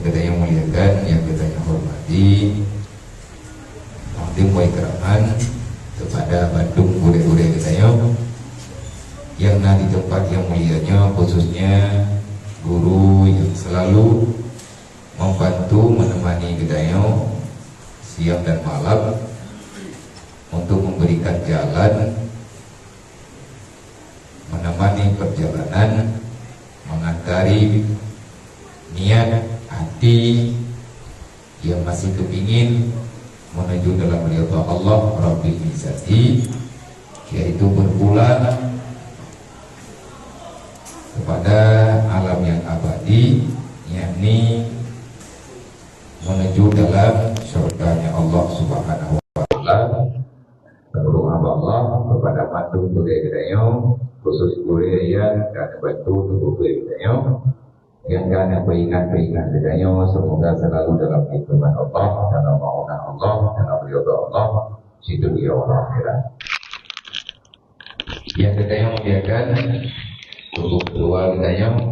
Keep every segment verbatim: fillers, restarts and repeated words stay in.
Geutanyoe muliakan, nyang geutanyoe hormati, takdim wa ikraman kepada bandum gurée-gurée geutanyoe nyang na di teumpat nyang mulia nyoe, khususnya guru nyang selalu membantu menemani geutanyoe siang dan malam untuk memberikan jalan, menemani perjalanan, mengantari niat hati yang masih kepingin menuju dalam ridha Allah Rabbil Izzati, yaitu berpulang kepada alam yang abadi, yakni menuju dalam syurganya Allah Subhanahu wa Taala. Teurimong haba Allah kepada mandum gurée geutanyoe, khusus gurée nyang ka neubantu teungku geutanyoe, nyang ka neupeuingat-peuingat geutanyoe, semoga selalu dalam lindungan Allah, dalam maunah Allah, dalam ridha Allah, di dunia wal akhirat. Nyang geutanyoe muliakan, teungku ketua geutanyoe,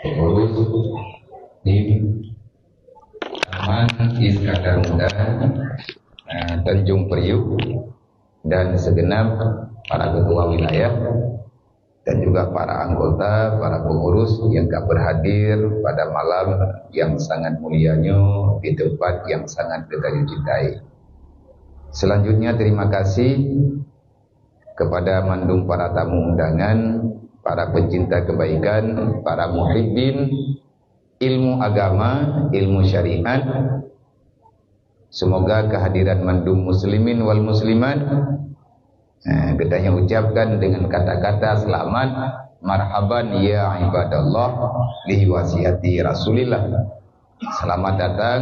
pengurus tim Taman Iskandar Muda, eh, Tanjung Priuk, dan segenap para ketua wilayah dan juga para anggota, para pengurus yang ka berhadir pada malam yang sangat mulia nyoe di tempat yang sangat geutanyoe cintai. Selanjutnya, terima kasih kepada mandum para tamu undangan, para pencinta kebaikan, para muhibbin ilmu agama, ilmu syariat. Semoga kehadiran mandum muslimin wal muslimat, eh, geutanyoe ucapkan dengan kata-kata selamat, marhaban ya ibadallah, li wasiati Rasulillah. Selamat datang,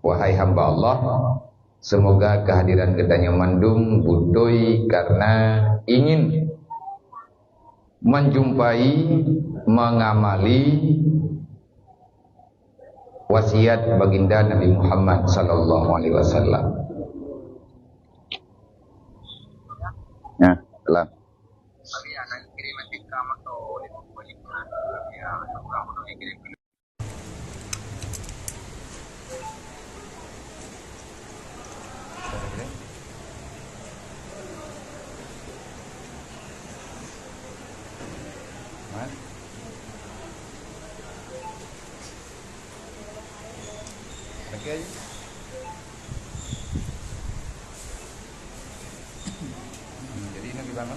wahai hamba Allah. Semoga kehadiran geutanyoe mandum beutôi karena ingin menjumpai, mengamali wasiat baginda Nabi Muhammad sallallahu alaihi wasallam. Nah, salam. Jadi ini gimana?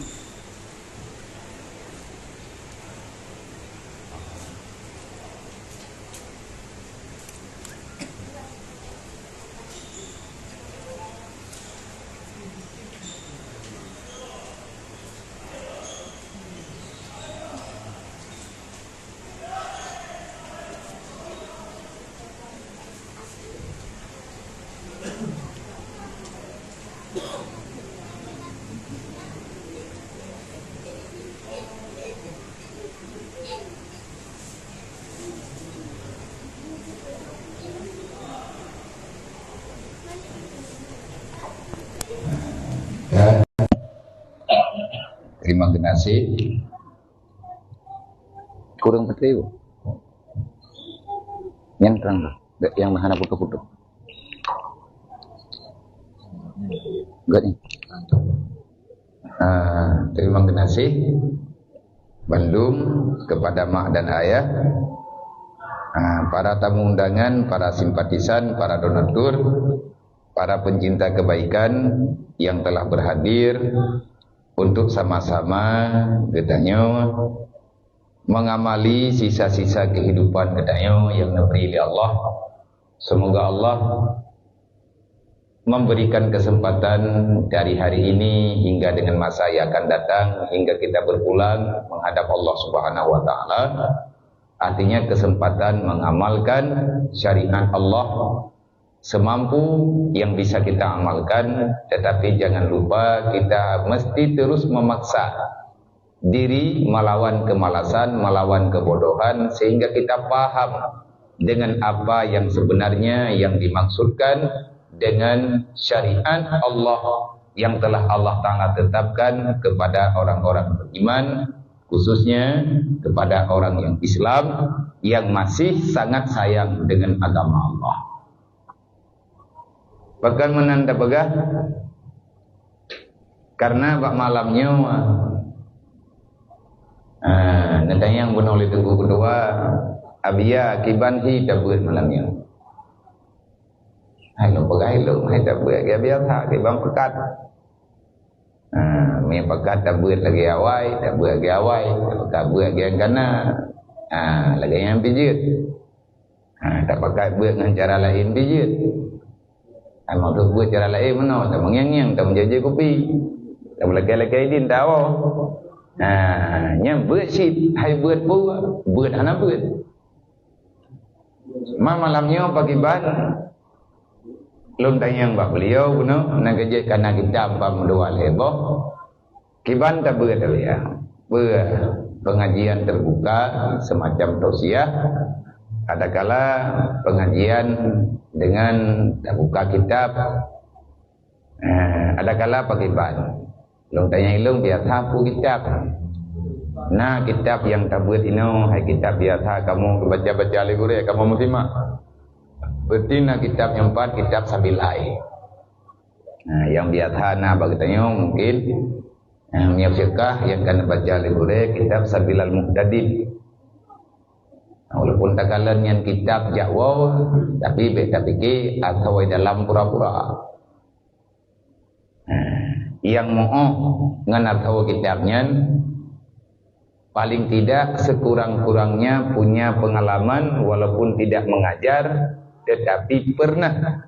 Dan terima kasih. Kurang betul. Yang terang tu. Yang hana putus-putus. Enggak ni. Ah, terima kasih bandum kepada mak dan ayah, ah, para tamu undangan, para simpatisan, para donatur, para pencinta kebaikan yang telah berhadir untuk sama-sama geutanyoe mengamali sisa-sisa kehidupan geutanyoe yang neubri lé Allah. Semoga Allah memberikan kesempatan dari hari ini hingga dengan masa yang akan datang, hingga kita berpulang menghadap Allah Subhanahu wa Ta'ala. Artinya, kesempatan mengamalkan syariat Allah semampu yang bisa kita amalkan, tetapi jangan lupa kita mesti terus memaksa diri melawan kemalasan, melawan kebodohan, sehingga kita paham dengan apa yang sebenarnya yang dimaksudkan dengan syariat Allah yang telah Allah Ta'ala tetapkan kepada orang-orang beriman, khususnya kepada orang yang Islam yang masih sangat sayang dengan agama Allah. Pakon meunan tapeugah, karena bak malam nyoe, ah, neutanyong bunoe lé Teungku Ketua, Abia kiban hi tabeuet malam nyoe. Hai lôn peugah ilôn, hai tabeuet lagèe biasa, kiban peukat. Ha, meunyoe peukat tabeuet lagèe awai, tabeuet lagèe awai, tabeuet lagèe nyang kana. Ha, lagèe nyan pih jeuet. Ha, tapakat beuet ngon cara laén pih jeuet. Ha, maksud beuet cara laén meunoe, tameungieng-ngieng, tameujajèe kupi. Tameulakèe-lakèe idin, tawoe. Ha, nyan beuet cit, hai beuet peue, beuet hana beuet. Ma malam nyoe pakriban lôn tanyong bak beliau bunoe, na keujeuet kana kitab bak meudua lhèe boh. Kiban tabeuet, ya. Beuet pengajian terbuka semacam tausiah, adakala pengajian dengan tabuka kitab. Eh, adakala pakriban. Lôn tanyong ilôn biasa peue kitab. Na kitab nyang tabeuet inoe, hai kitab biasa kamoe baca-baca lé gurèe, kamoe meusimak. Berarti na kitab nyang pat, kitab Sabilai. Nah, nyang biasa na bak geutanyoe mungkin, eh, meunyoe fiqah nyang ka neubaca lé gurèe, kitab Sabilal Muhtadin. Walaupun takalon nyan kitab jak woe, tapi bèk tapike asawai dalam pura-pura. Nah, nyang meu'oh ngon asawai kitab nyan, paling tidak sekurang-kurangnya punya pengalaman walaupun tidak mengajar, tetapi pernah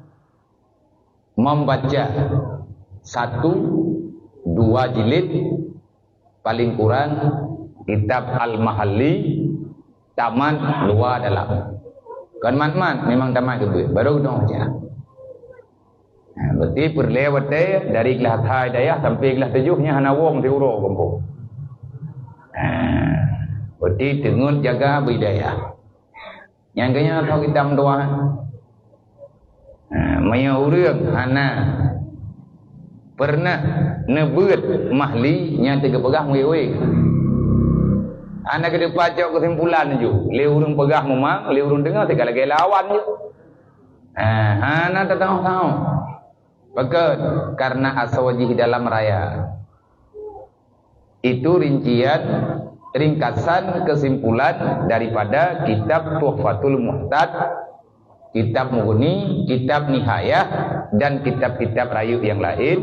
membaca satu, dua jilid, paling kurang kitab Al-Mahalli, tamat luwa dalam. Kon mat-mat, memang tamat keubeue, baru keudong baca. Ha, berarti peureulèe watèe dari kelas sa hidayah sampai kelas tujoh nyan hana wong siuroe gampông. Ha, berarti teungeut jaga beuhidayah. Nyang keu nyan tho kitab meutuah. Ha, meunyoe ureueng hana pernah neubeuet Mahalli, nyan teuka peugah meuwéh-wéh. Hana keudeupa cok keusimpulan ju. Lé ureueng peugah memang, lé ureueng deungoe teuka lagèe lawan ju. Ha, hana teutangoh-tangoh. Pakon? Karena asoe jih dalam raya. Itu rincian, ringkasan, kesimpulan daripada kitab Tuhfatul Muhtad, kitab Mughni, kitab Nihayah, dan kitab-kitab rayeuk nyang laén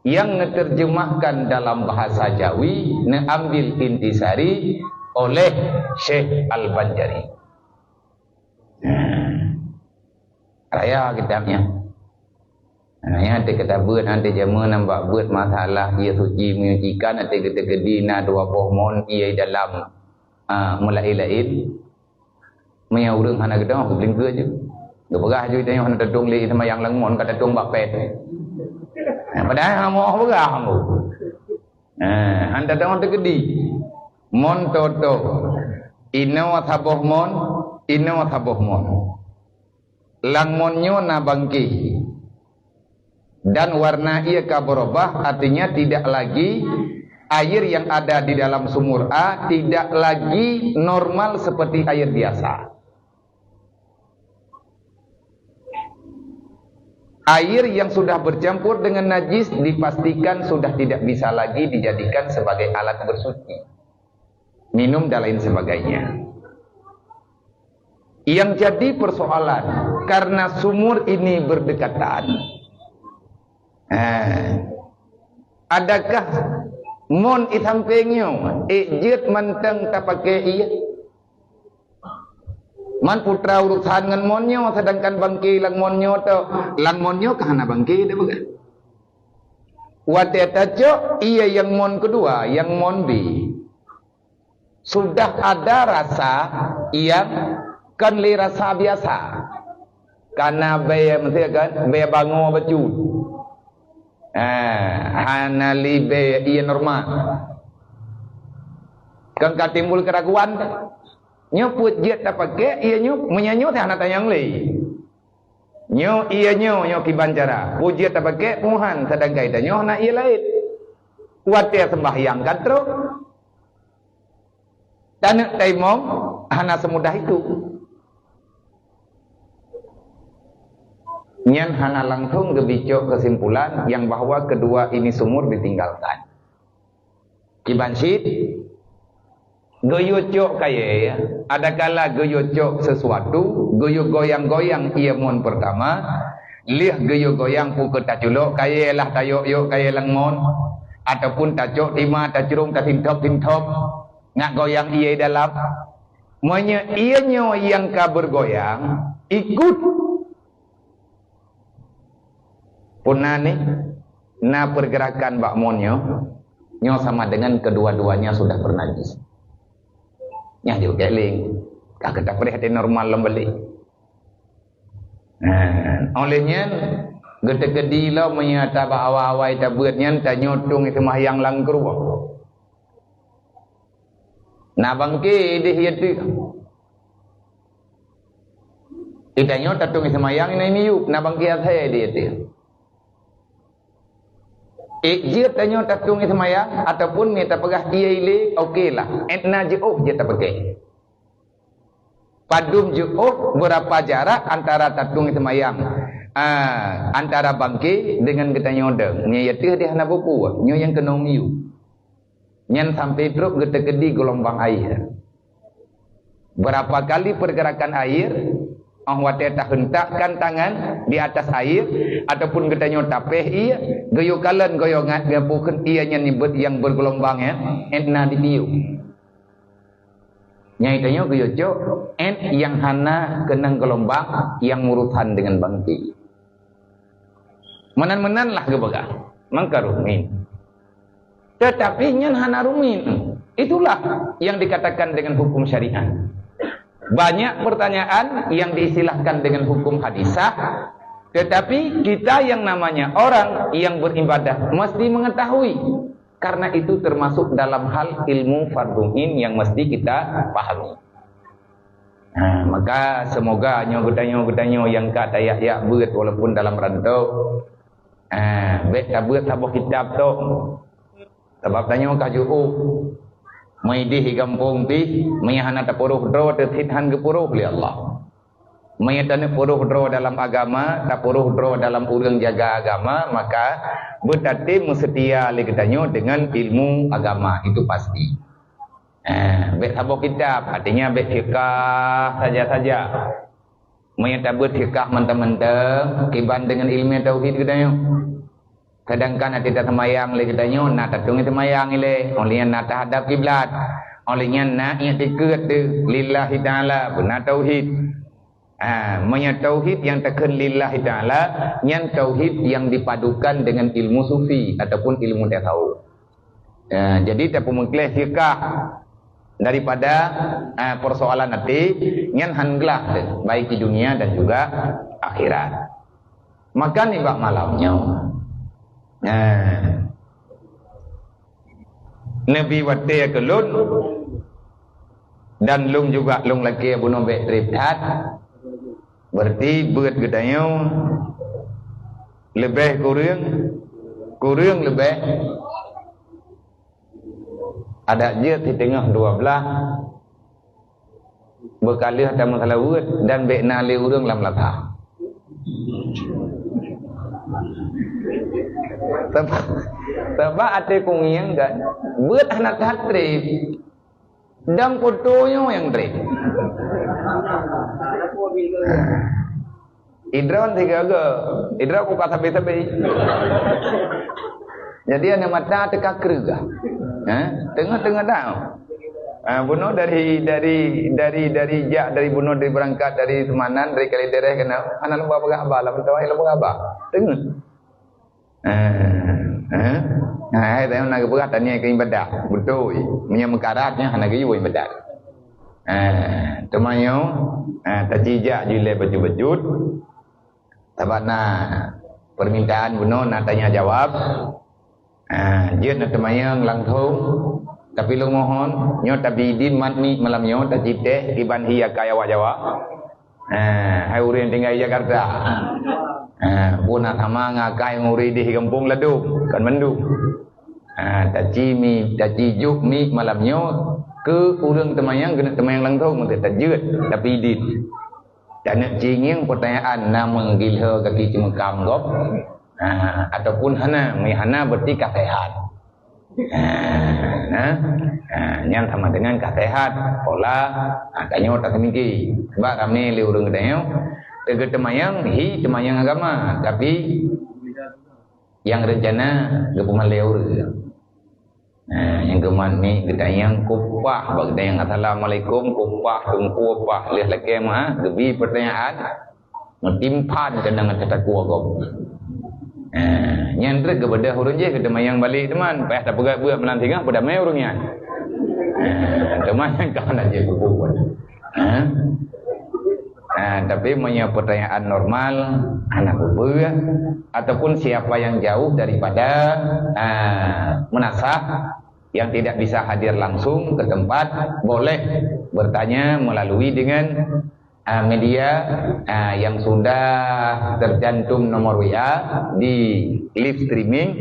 nyang neuteurjeumahkan dalam bahasa Jawi, neuambil intisari oleh Syekh Al-Banjari. Nah, raya kitab nyan. Nah, nyan teuka tabeuet, nyan teuka jameun nyan bak beuet masalah ie suci menyucikan, nyan teuka teukeudi na dua boh mon ie dalam, ah, meulaén-laén. Meunyoe ureueng hana geudong, geupeulingkeue ju. Geupeugah ju tanyoe hana tatueng lé seumayang lam mon, ka tatueng bak pèt. Nah, padahai hana meu'oh peugah ambo. Nah, hana tatueng teukeudi. Mon toto. Inoe saboh mon, inoe saboh mon. Lam mon nyoe na bangke. Dan warna ie ka berubah, artinya tidak lagi, air yang ada di dalam sumur A tidak lagi normal seperti air biasa. Air yang sudah bercampur dengan najis dipastikan sudah tidak bisa lagi dijadikan sebagai alat bersuci, minum dan lain sebagainya. Yang jadi persoalan, karena sumur ini berdekatan, eh, adakah mon i sampéng nyoe, ék jeuet mantong tapaké ie? Man peue urusan ngon mon nyoe, sedangkan bangke lam mon nyoe tho, lam mon nyoe ka hana bangke teuh peugah. Watée tacok ie nyang mon keudua, nyang mon B, sudah ada rasa nyang kon lé rasa biasa. Kana bèe, maksudnya kan, bèe bangoe bacut. Ah, hana lé bèe ie normal. Kon ka timbul keraguan. Nyoe peuet jeuet tapaké ie nyoe, meunyoe nyoe teuh hana tanyong lé. Nyoe ie nyoe, nyoe kiban cara. Peuet jeuet tapaké peuhan, sedangkan tanyoe hana ie laén. Watée sembahyang ka trok. Taneuk taimong hana semudah itu. Nyan hana langsung geubicok kesimpulan yang bahwa kedua ini sumur ditinggalkan. Kiban cit, geuyue cok kayée, adakala geuyue cok sesuatu, geuyue goyang-goyang ié mon peurtama, lheueh geuyue goyang peu kheueh taculok kayée lah tayok-yok kayée lam mon, ataupun tacok tima tacrông tasintop-sintop, ngat goyang ié dalam. Meunyoe ié nyoe nyang ka beurgoyang, ikot Puna nih, na pergerakan bak mon nyoe, nyoe sama dengan kedua-duanya sudah bernajis. Nyan jeuet keuléng, ka keutapreh até normal lom balik. Nah, oleh nyan, geuteukeudi lom meunyoe ata bak awai-awai tabeuet nyan tanyoe tueng seumahyang lam krueng. Na bangke deh ié teuh. Geutanyoe tatueng seumayang inan miyueb, na bangke asai deh ié teuh. Ék jeuet tanyoe tatueng seumayang ataupun mita peugah ié ilé, oke lah. Ék na jeuôh jeuet tapaké. Padum jeuôh, beurapa jarak antara tatueng seumayang, ah, antara bangke dengan geutanyoe deueng? Nyoe ié teuh deh hana bubuet, nyoe nyang keunoe miyueb. Nyan sampai trok geuteukeudi geulumbang air. Beurapa kali pergerakan air, óh watée taheuntakkan tangan di atas air, ataupun geutanyoe tapéh ié, geuyue kalon goyongan ngeupukon ié nyan nibeuet nyang bergeulumbang nyan, ék na ditiup. Nyang tanyoe geuyue cok, ék nyang hana keunong geulumbang nyang urusan dengan bangke. Meunan-meunan lah geupeugah, maka rumit. Tetapi nyan hana rumit. Itulah yang dikatakan dengan hukum syariat. Banyak pertanyaan yang diistilahkan dengan hukum hadisah, tetapi kita yang namanya orang yang beribadah mesti mengetahui. Karena itu termasuk dalam hal ilmu fardhu ain yang mesti kita pahami. Ha, maka semoga nyoe geutanyoe, geutanyoe nyang ka tayak-yak beuet walaupun dalam rantau, ha, bék tabeuet saboh kitab tok. Sabab tanyoe ka jiôh. Meudeh di gampông pih, meunyo hana tapeuroh droe, teuh cit han geupeuroh lé Allah. Meunyo taneuk peuroh droe dalam agama, tapeuroh droe dalam ureuëng jaga agama, maka beutatem meuseutia lé geutanyoe deungon ilmu agama, itu pasti. Eh, bék saboh kitab, artinya bék fiqah saja-saja. Meunyo tabeuet fiqah mantong-mantong, kiban deungon ilmu tauhid geutanyoe. Sedangkan até taseumayang lé geutanyoe na tatueng seumayang ilée, óh lheueh nyan na tahadab kiblat, óh lheueh nyan na iktikeuet teuh lillahi ta'ala, beuna tauhid. Ah, meunyo tauhid nyang takheun lillahi ta'ala, nyan tauhid yang dipadukan dengan ilmu sufi ataupun ilmu tasawuf. Ah, jadi tapeumeukleh sikah daripada, ah, persoalan até nyan han glah teuh, baik di dunia dan juga akhirat. Maka nibak malam nyoe, nah, neubi watée keu lôn, dan lôn juga lôn lakée bunoe bék treb that. Berarti beuet geutanyoe leubeh kureueng, kureueng leubeh. Adak jeuet siteungoh dua blaih, beukaleuh tameuseulaweuet dan bék na lé ureuëng lam lasa. Sabab, sabab até kungieng kan, beuet hana that treb. Dan foto nyoe nyang treb. Idroe sigoe-goe. Idroe kuka sabe-sabe. Jadi aneuk mata teuka kreueh. Ha? Teungoh-teungoh dah. Ha, bunoe dari, dari, dari, dari jak, dari bunoe dari beurangkat dari Seumanan, dari Kalideres keunoe. Hana lôn ba peugah haba, lam meutuwah lôn peugah haba. Teungoh. Eh, eh. Nah, hai tayong na geupeugah taniet keu ibadah. Beutôi. Meunyoe meukarat nyan hana geuyue ibadah. Eh, teuma nyoe, eh, tacijak ju ilée bacut-bacut. Sabab na permintaan bunoe na tanya jawab. Eh, jeuet na teumanyong langsung. Tapi lôn mohon, nyoe tabi idin mat miet malam nyoe tacitée kiban hi akai awak Jawa. Eh, hai ureuëng tinggai Jakarta. Eh, pun na sama ngakai nguri di gampông ladôm, kan mandum. Eh, taci mi, taci juk mi malam nyoe, Keu ureuëng teumayang, keuneuk teumayang langsong meuteujeuet, tapi idin. Dan neuk cingieng peutanyaan na meugilhe gaki ceumeukam gob, ha, ataupun hana, meunyo hana berarti ka sehat. Ha, nah, ha, nyan sama dengan ka sehat. Pola, ha, tanyoe taseumiki. Sebab ramé lé ureuëng geutanyoe, teugeuteumanyang, hi teumayang agama, tapi nyang reuncana geupeumalée ureuëng. Nah, nyang geumat ni geutanyang kupah, bak geutanyang assalamualaikum, kupah, teungku pah, lheueh lakée meuah, geubi peutanyaan, meutimpan keunong ata takue gob. Nah, nyan treuk geubeudôh ureuëng jih geuteumanyang balek teuma, payah tapeugah buet meunan singoh beudamé ureuëng nyan. Nah, teuma nyang ka hana jeuet kubu. Ha? Ha, tapi meunyo peutanyaan normal, hana peue-peue, ataupun siapa yang jauh daripada, ha, meunasah, yang tidak bisa hadir langsung ke tempat, boleh bertanya melalui dengan, ha, media, ha, yang sudah tercantum nomor W A di live streaming.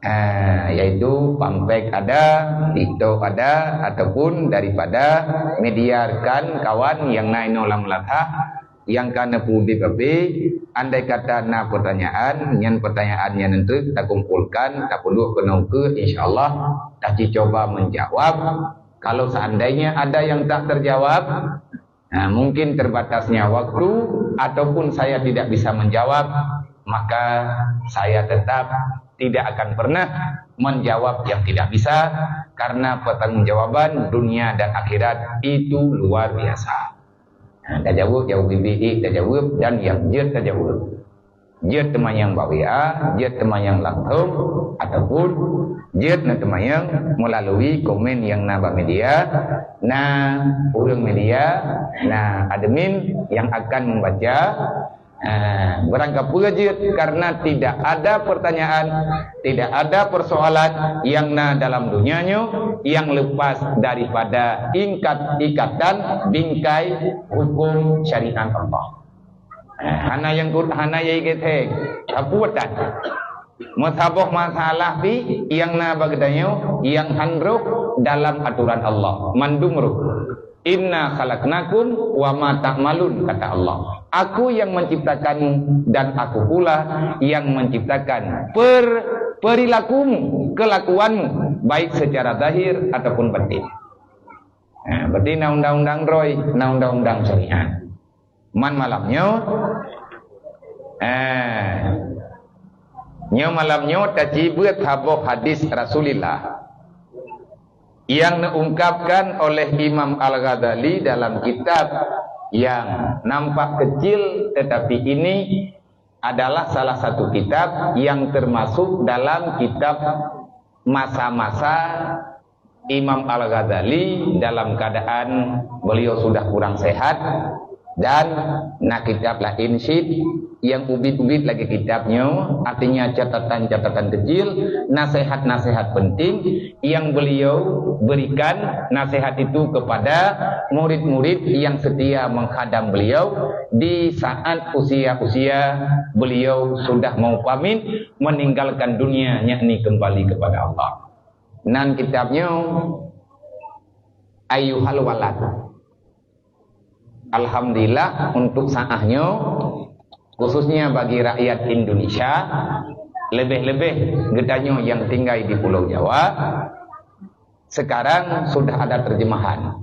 Ah, yaitu Pampek ada, TikTok ada, ataupun daripada media rekan kawan nyang na inoe lam Meulathah nyang ka neupeuudeb api. Andai kata na peutanyaan, nyan peutanyaan nyan treuk takumpolkan, tapeuduek keunoe ukeue, insya Allah taci cuba menjawab. Kalau seandainya ada yang tak terjawab, nah, mungkin terbatasnya waktu ataupun saya tidak bisa menjawab, maka saya tetap tidak akan pernah menjawab yang tidak bisa, karena pertanggungjawaban dunia dan akhirat itu luar biasa. Nah, tajaweueb, jaweueb bibi, tajaweueb, dan nyang jeuet tajaweueb. Jeuet teumanyong bak W A, jeuet teumanyong langsung, ataupun jeuet na teumanyong melalui komen nyang na bak media, na ureuëng media, na admin nyang akan membaca. Ah, barangkapeue jeuet, karena tidak ada pertanyaan, tidak ada persoalan nyang na dalam dunia nyoe nyang lepas daripada ingkat-, ikatan bingkai hukum syariat Allah. Eh, hana nyang kut-, hana nyang geutheng. Sapeue tan? Meusaboh masalah pih nyang na bak geutanyoe nyang han rhoh dalam aturan Allah. Mandum rhoh. "Inna khalaqnakum wa ma ta'malun," kata Allah. "Aku yang menciptakanmu dan Aku pula yang menciptakan per-, perilakumu, kelakuanmu, baik secara zahir ataupun batin." Nah, berarti na undang-undang droe, na undang-undang syariat. Man malam nyoe, eh, nyoe malam nyoe tacibeuet saboh hadis Rasulullah nyang neuungkapkan oleh Imam Al-Ghazali dalam kitab yang nampak kecil, tetapi ini adalah salah satu kitab yang termasuk dalam kitab masa-masa Imam Al-Ghazali dalam keadaan beliau sudah kurang sehat, dan na kitab laén cit nyang ubit-ubit lagée kitab nyoe, artinya catatan-catatan kecil, nasihat-nasihat penting yang beliau berikan, nasihat itu kepada murid-murid yang setia menghadang beliau di saat usia-usia beliau sudah mau pamit meninggalkan dunia, yakni kembali kepada Allah. Nan kitab nyoe Ayyuhal Walad. Alhamdulillah, untuk saat nyoe, khususnya bagi rakyat Indonesia, lebih-lebih geutanyoe nyang tinggai di Pulau Jawa, sekarang sudah ada terjemahan.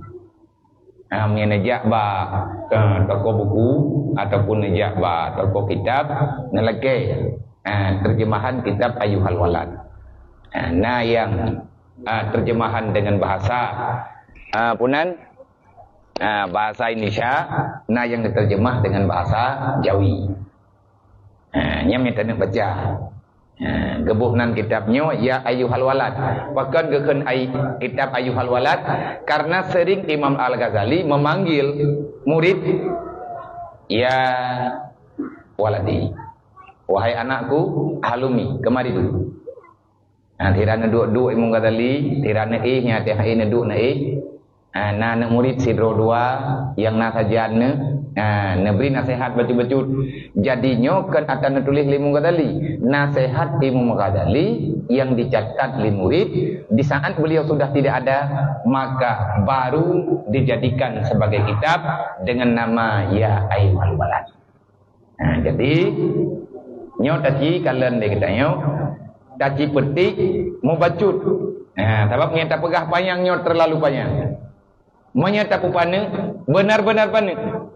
Ah, meunyoe neujak bak, eh, toko buku ataupun neujak bak toko kitab, neulakée, eh, terjemahan kitab Ayyuhal Walad. Ah, na nyang, ah, terjemahan dengan bahasa, ah, punan, ah, bahasa Indonesia, na nyang terjemah dengan bahasa Jawi. Ha, nyan nyang taneuk baca. Ha, geuboh nan kitab nyoe, Ya Ayyuhal Walad. Pakon geukheun ai-, kitab Ayyuhal Walad? Karena sering Imam Al-Ghazali memanggil murid, "Ya waladi, wahai anakku, halumi, kemari dulu." Ha, sira neuduek-duek Imam Ghazali, sira neuéh, nyang até hai neuduek neuéh. Ha, na aneuk murit sidroe dua nyang na sajan neuh, ha, neubri naseuhat bacut-bacut. Jadi nyoe kon ata neutuléh lé Imam Ghazali. Naseuhat Imam Ghazali nyang dicatat lé murit di saat beliau sudah tidak ada, maka baru dijadikan sebagai kitab dengan nama Ya Ayyuhal Walad. Ha, jadi, nyoe taci kalon lé geutanyoe, taci peutik, mubacut. Ha, sabab nyan tapeugah panyang nyoe terlalu panyang. Meunyoe tapeupaneuk, benar-benar paneuk.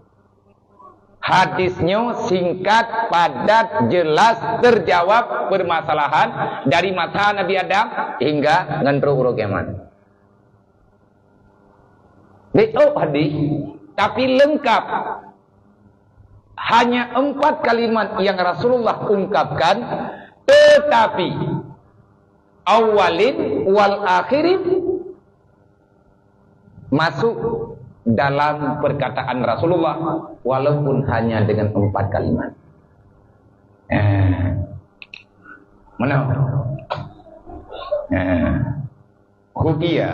Hadis nyoe singkat, padat, jelas, terjawab permasalahan dari masa Nabi Adam hingga ngon trok uroe kiamat. Beuôt hadis, tapi lengkap. Hanya empat kalimat yang Rasulullah ungkapkan, tetapi awalin wal akhirin masuk dalam perkataan Rasulullah, walaupun hanya dengan empat kalimat. Eh, mana? Eh, Hukia.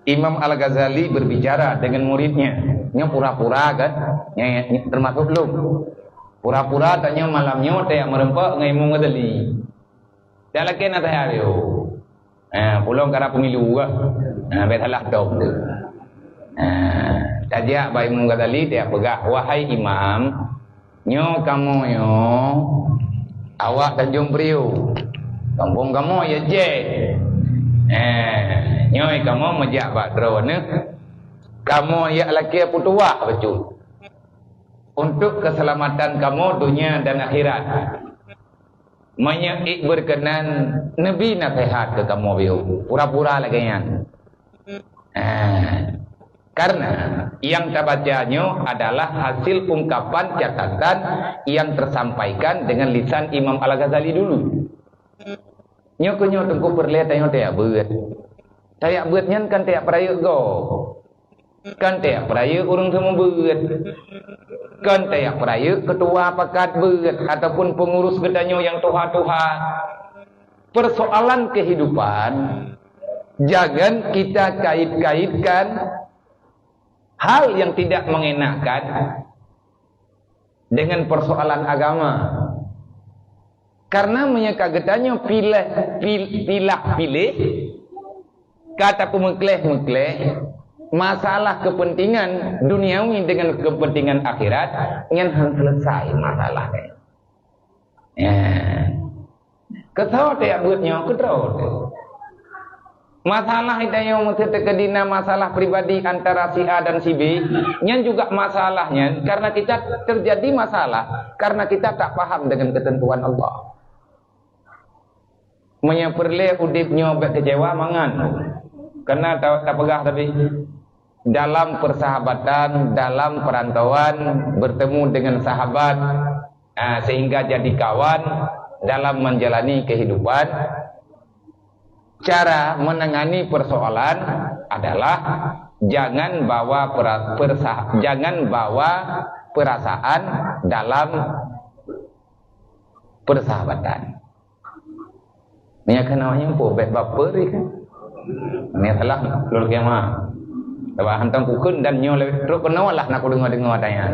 Imam Al-Ghazali berbicara dengan muridnya. Nyoe pura-pura kan? Nyoe, nyoe termasuk lom. Pura-pura tanyoe malam nyoe tajak meureumpok ngon Imam Ghazali. Dak lakée na tajak yo. Ha, pulang kara pemilu kah? Ha, bèk salah dong tu. Ha, tajak bak Imam Ghazali, tajak peugah, "Wahai Imam, nyoe kamoe nyoe awak Tanjung Priok. Kampung kamoe ya Jek. Eh, nyoe kamoe meujak bak droeneuh. Kamoe ya lakée peutuwah bacut untuk keselamatan kamoe dunia dan akhirat. Meunyoe ék beureukenan, neubi naseuhat keu kamoe biôh. Pura-pura lagée nyan." Eh, karena yang tabaca nyoe adalah hasil ungkapan catatan yang tersampaikan dengan lisan Imam Al-Ghazali dulu. Nyoe keuh nyoe teungku peureulée tanyoe tajak beuet. Tajak beuet nyan kan tajak peurayeuk gob. Kan tajak peurayeuk ureuëng seumeubeuet. Kan tajak peurayeuk keutua pakat beuet ataupun peungurus geutanyoe nyang tuha-tuha. Persoalan kehidupan jangan kita kait-kaitkan hal yang tidak mengenakan dengan persoalan agama. Karena meunyoe ka geutanyoe pilah, pil-, pilah-piléh, ka tapeumeukleh-meukleh masalah kepentingan duniawi dengan kepentingan akhirat, nyan han selesai masalah nyan. Ya. Keu soe tajak beuet nyoe, keu droe teuh. Masalah geutanyoe meuseuti keudina masalah pribadi antara si A dan si B, nyan juga masalah nyan karena kita terjadi masalah karena kita tak paham dengan ketentuan Allah. Meunyoe peureulée udeb nyoe bék keucewa mangat. Karena ta-, tapeugah tadi, dalam persahabatan, dalam perantauan, bertemu dengan sahabat, ah, sehingga jadi kawan dalam menjalani kehidupan. Cara menangani persoalan adalah jangan bawa pera-, persa-, jangan bawa perasaan dalam persahabatan. Meunyoe keunoe nyang peue bék baper ih kan. Meunyoe salah lôn kiamat. Sabab hantom kukheun dan nyoe lé trok keunoe lah na kudeungoe-deungoe tanya.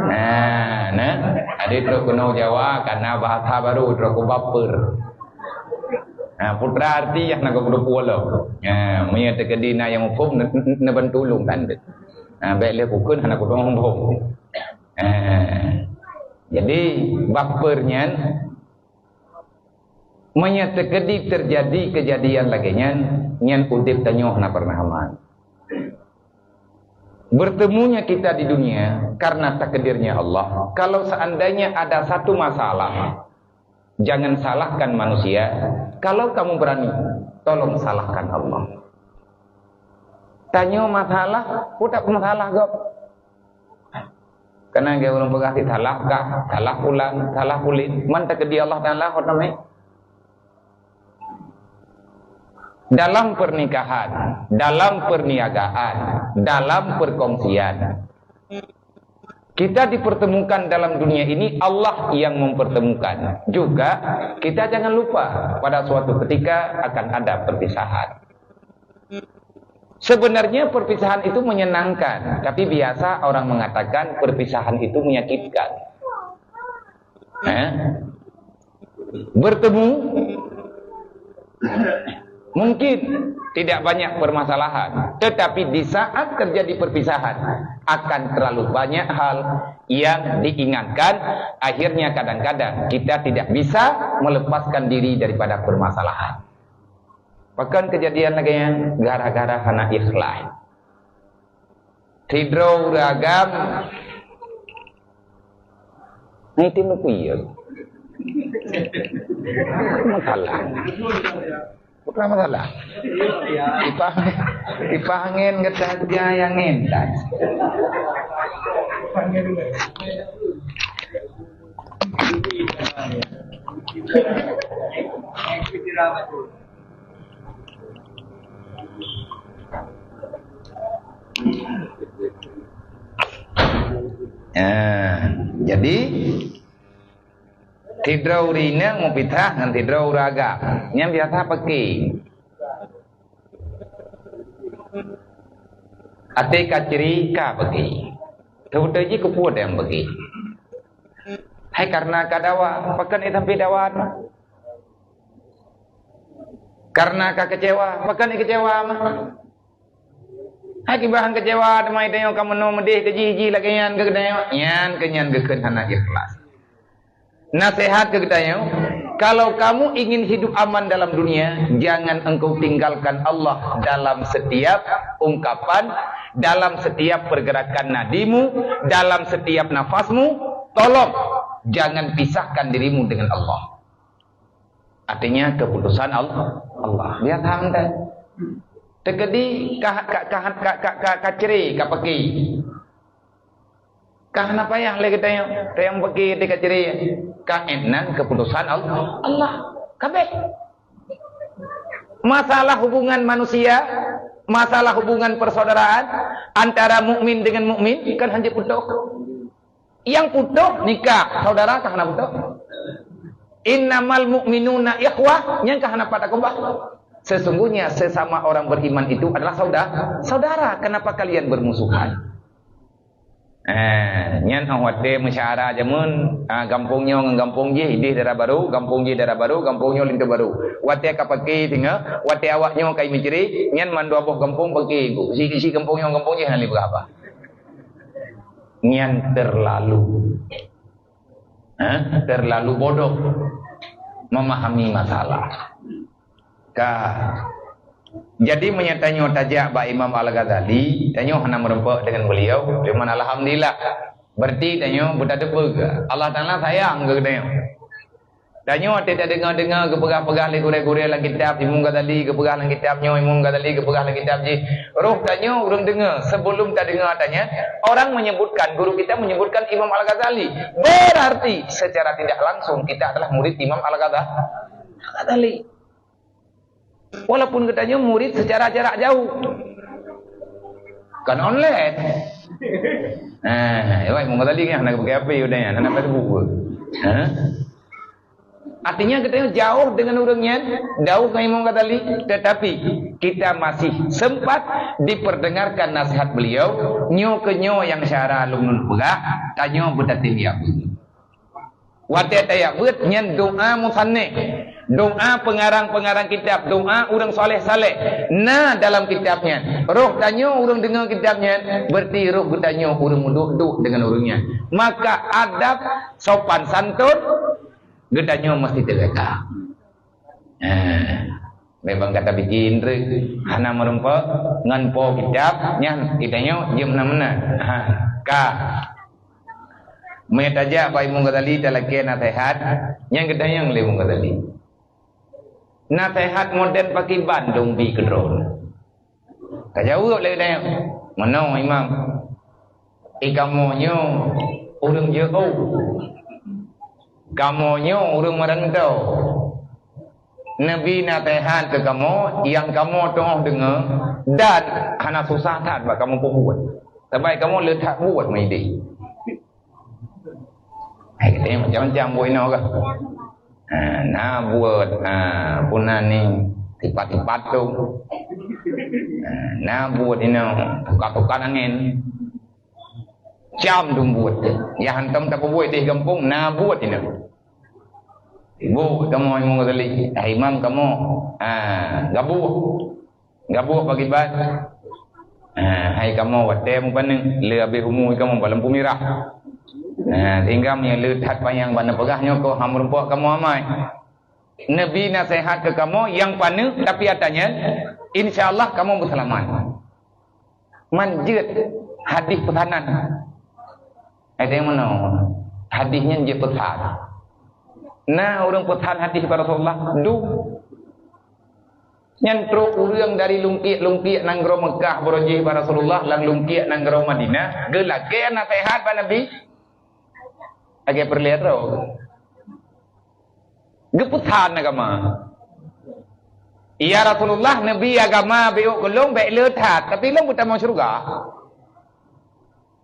Nah, nah. Jadi trok keunoe Jawa karena bahasa baru trok ku baper. Nah, putra arti yah na kudeungoe pulo. Nah, meunyoe teukeudi na nyang muphom ne-, ne-, neuban tulông kan. Nah, bék lé kukheun hana kudeungoe muphom. Nah, jadi baper nyan Meunyoe teukeudi teujadi keujadian lagée nyan, nyan udeb tanyoe hana peureunah aman. Bertemunya kita di dunia karena takdirnya Allah. Kalau seandainya ada satu masalah, jangan salahkan manusia. Kalau kamu berani, tolong salahkan Allah. Tanyoe masalah, peue masalah gob? Kana geu ureuëng peugah salah kah, salah pulan, salah pulan. Man teukeudi Allah Taala hot namé. Dalam pernikahan, dalam perniagaan, dalam perkongsian, kita dipertemukan dalam dunia ini, Allah yang mempertemukan. Juga, kita jangan lupa, pada suatu ketika akan ada perpisahan. Sebenarnya perpisahan itu menyenangkan, tapi biasa orang mengatakan perpisahan itu menyakitkan. Eh? Bertemu mungkin tidak banyak permasalahan, tetapi di saat terjadi perpisahan akan terlalu banyak hal yang diingatkan, akhirnya kadang-kadang kita tidak bisa melepaskan diri daripada permasalahan. Pakon kejadian lagée nyan? Gara-gara hana ikhlas. Sidroe ureuëng agam, nah, itu neupui ya. Masalah. Bukan masalah. Ipah, ipah angin kata dia yang angin. Ah, jadi, sidroe ureuëng inong meupisah ngon sidroe ureuëng agam. Nyang biasa peuki. Até ka cri ka peuki. Teubeutôi jih keupeue nyang peuki. Hai karena ka dawa, pakon sampai dawa mah? Karena ka kecewa, pakon kecewa mah? Hai kiban kecewa teuma tanyoe ka meunoe meudeh keu jih, jih lagée nyan keu geutanyoe. Nyan keu nyan geukheun hana ikhlas. Nasihat keu geutanyoe, kalau kamu ingin hidup aman dalam dunia, jangan engkau tinggalkan Allah dalam setiap ungkapan, dalam setiap pergerakan nadimu, dalam setiap nafasmu. Tolong jangan pisahkan dirimu dengan Allah. Artinya keputusan Allah. Allah. Biasa mantong. Teukeudi ka, ka, ka, ka, ka, ka, ka cre, ka peuki. Ka hana payah lé geutanyoe, tanyoe peuki di ka cre. Ka ék nan keputusan Allah. Allah. Kabeh. Masalah hubungan manusia, masalah hubungan persaudaraan antara mukmin dengan mukmin kan hana putôh. Nyang putôh nikah, saudara ka hana putôh. Innamal mu'minuna ikhwah, nyang ka hana pat takubah. Sesungguhnya sesama orang beriman itu adalah sauda-, saudara. Kenapa kalian bermusuhan? Eh, nyan óh watée meusyara jameun, ah, gampông nyoe ngon gampông jih, idéh dara barô, gampông jih dara barô, gampông nyoe linto barô. Watée ka peuki singoh, watée awak nyoe ka meucre, nyan mandua boh gampông peuki. Si, si gampông nyoe gampông jih hana lé peugah haba. Nyan terlalu, eh, terlalu bodoh memahami masalah. Ka. Jadi, meunyoe tanyoe tajak bak Imam Al-Ghazali, tanyoe hana meureumpok deungon beliau, cuman alhamdulillah. Berarti tanyoe beutateupeu Allah Taala sayang keu tanyoe. Tanyoe watée tadeungoe-deungoe geupeugah-peugah lé gurée-gurée lam kitab, Imam Ghazali geupeugah lam kitab nyoe, Imam Ghazali geupeugah lam kitab jih. Roh tanyoe ureuëng deungoe, sebelum tadeungoe ata nyan, orang menyebutkan, guru kita menyebutkan Imam Al-Ghazali. Berarti secara tidak langsung kita adalah murid Imam Al-Ghaza-, Al-Ghazali. Walaupun geutanyoe murid secara jarak jauh. Kan online. Ah, ya, Imam Ghazali kan hana pakai H P udah ya, hana Facebook. Ha? Artinya geutanyoe jauh dengan ureuëng nyan, jauh dengan Imam Ghazali, tetapi kita masih sempat diperdengarkan nasihat beliau, nyoe keu nyoe nyang syara lôn peugah, tanyoe beutatem ya. Watée tajak beuet nyan doa musannif, doa pengarang-pengarang kitab, doa ureuëng saleh-saleh na dalam kitab nyan. Roh tanyoe ureuëng deungoe kitab nyan, berarti roh geutanyoe ureuëng meuduek-duek deungon ureuëng nyan. Maka adab sopan santun geutanyoe mesti teujaga. Eh, memang kata bikin treuk hana meureumpok ngon po kitab nyan geutanyoe jeuem na meunan. Ha, ka. Meunyoe tajak bak Imam Ghazali talakée naseuhat, nyang geutanyong lé Imam Ghazali. Naseuhat modern pakriban dong bi keudroe. Ka jaweueb lé geutanyoe, "Meunoe Imam, i kamoe nyoe ureuëng jeuet, kamoe nyoe ureuëng meurantau. Neubi naseuhat keu kamoe nyang kamoe teungoh deungoe dan hana susah that bak kamoe peubuet. Sabai kamoe le that buet meudeh." Hai, geutanyoe macam-macam buet inoe kah? Ha, na buet, ha, puna ni tipat-tipat tu. Ha, Na buet inoe, tuka-tuka angén. Cam dum buet. Ya hantom tapeubuet di gampông, na buet inoe. Ibu kamoe Imam Ghazali, hai imam kamoe. Ha, gabuh. Gabuh bagi ban. Ha, hai kamoe watée mupaneuk, le habéh umu kamoe bak lampu mirah. Ha, sehingga meunyoe le that panyang bak neupeugah nyoe keuh, ha meurumpok kamoe amai. Nabi naseuhat keu kamoe nyang paneuk, tapi ata nyan, insya Allah kamoe beuseulamat. Man jeuet hadih peusanan. Ada nyang meunoe. Hadih nyan jeuet peusan. Na ureuëng peusan hadih bak Rasulullah, du. Nyan trok ureuëng dari lungkiek-lungkiek nanggroe Meukah beurojih bak Rasulullah, lam lungkiek nanggroe Madinah, geulakée naseuhat bak Nabi. Lagée peureulée droe. Geupeusan agama. "Ya Rasulullah, neubi agama beuôt keu lôn bék le that, tapi lôn beutamong syeuruga."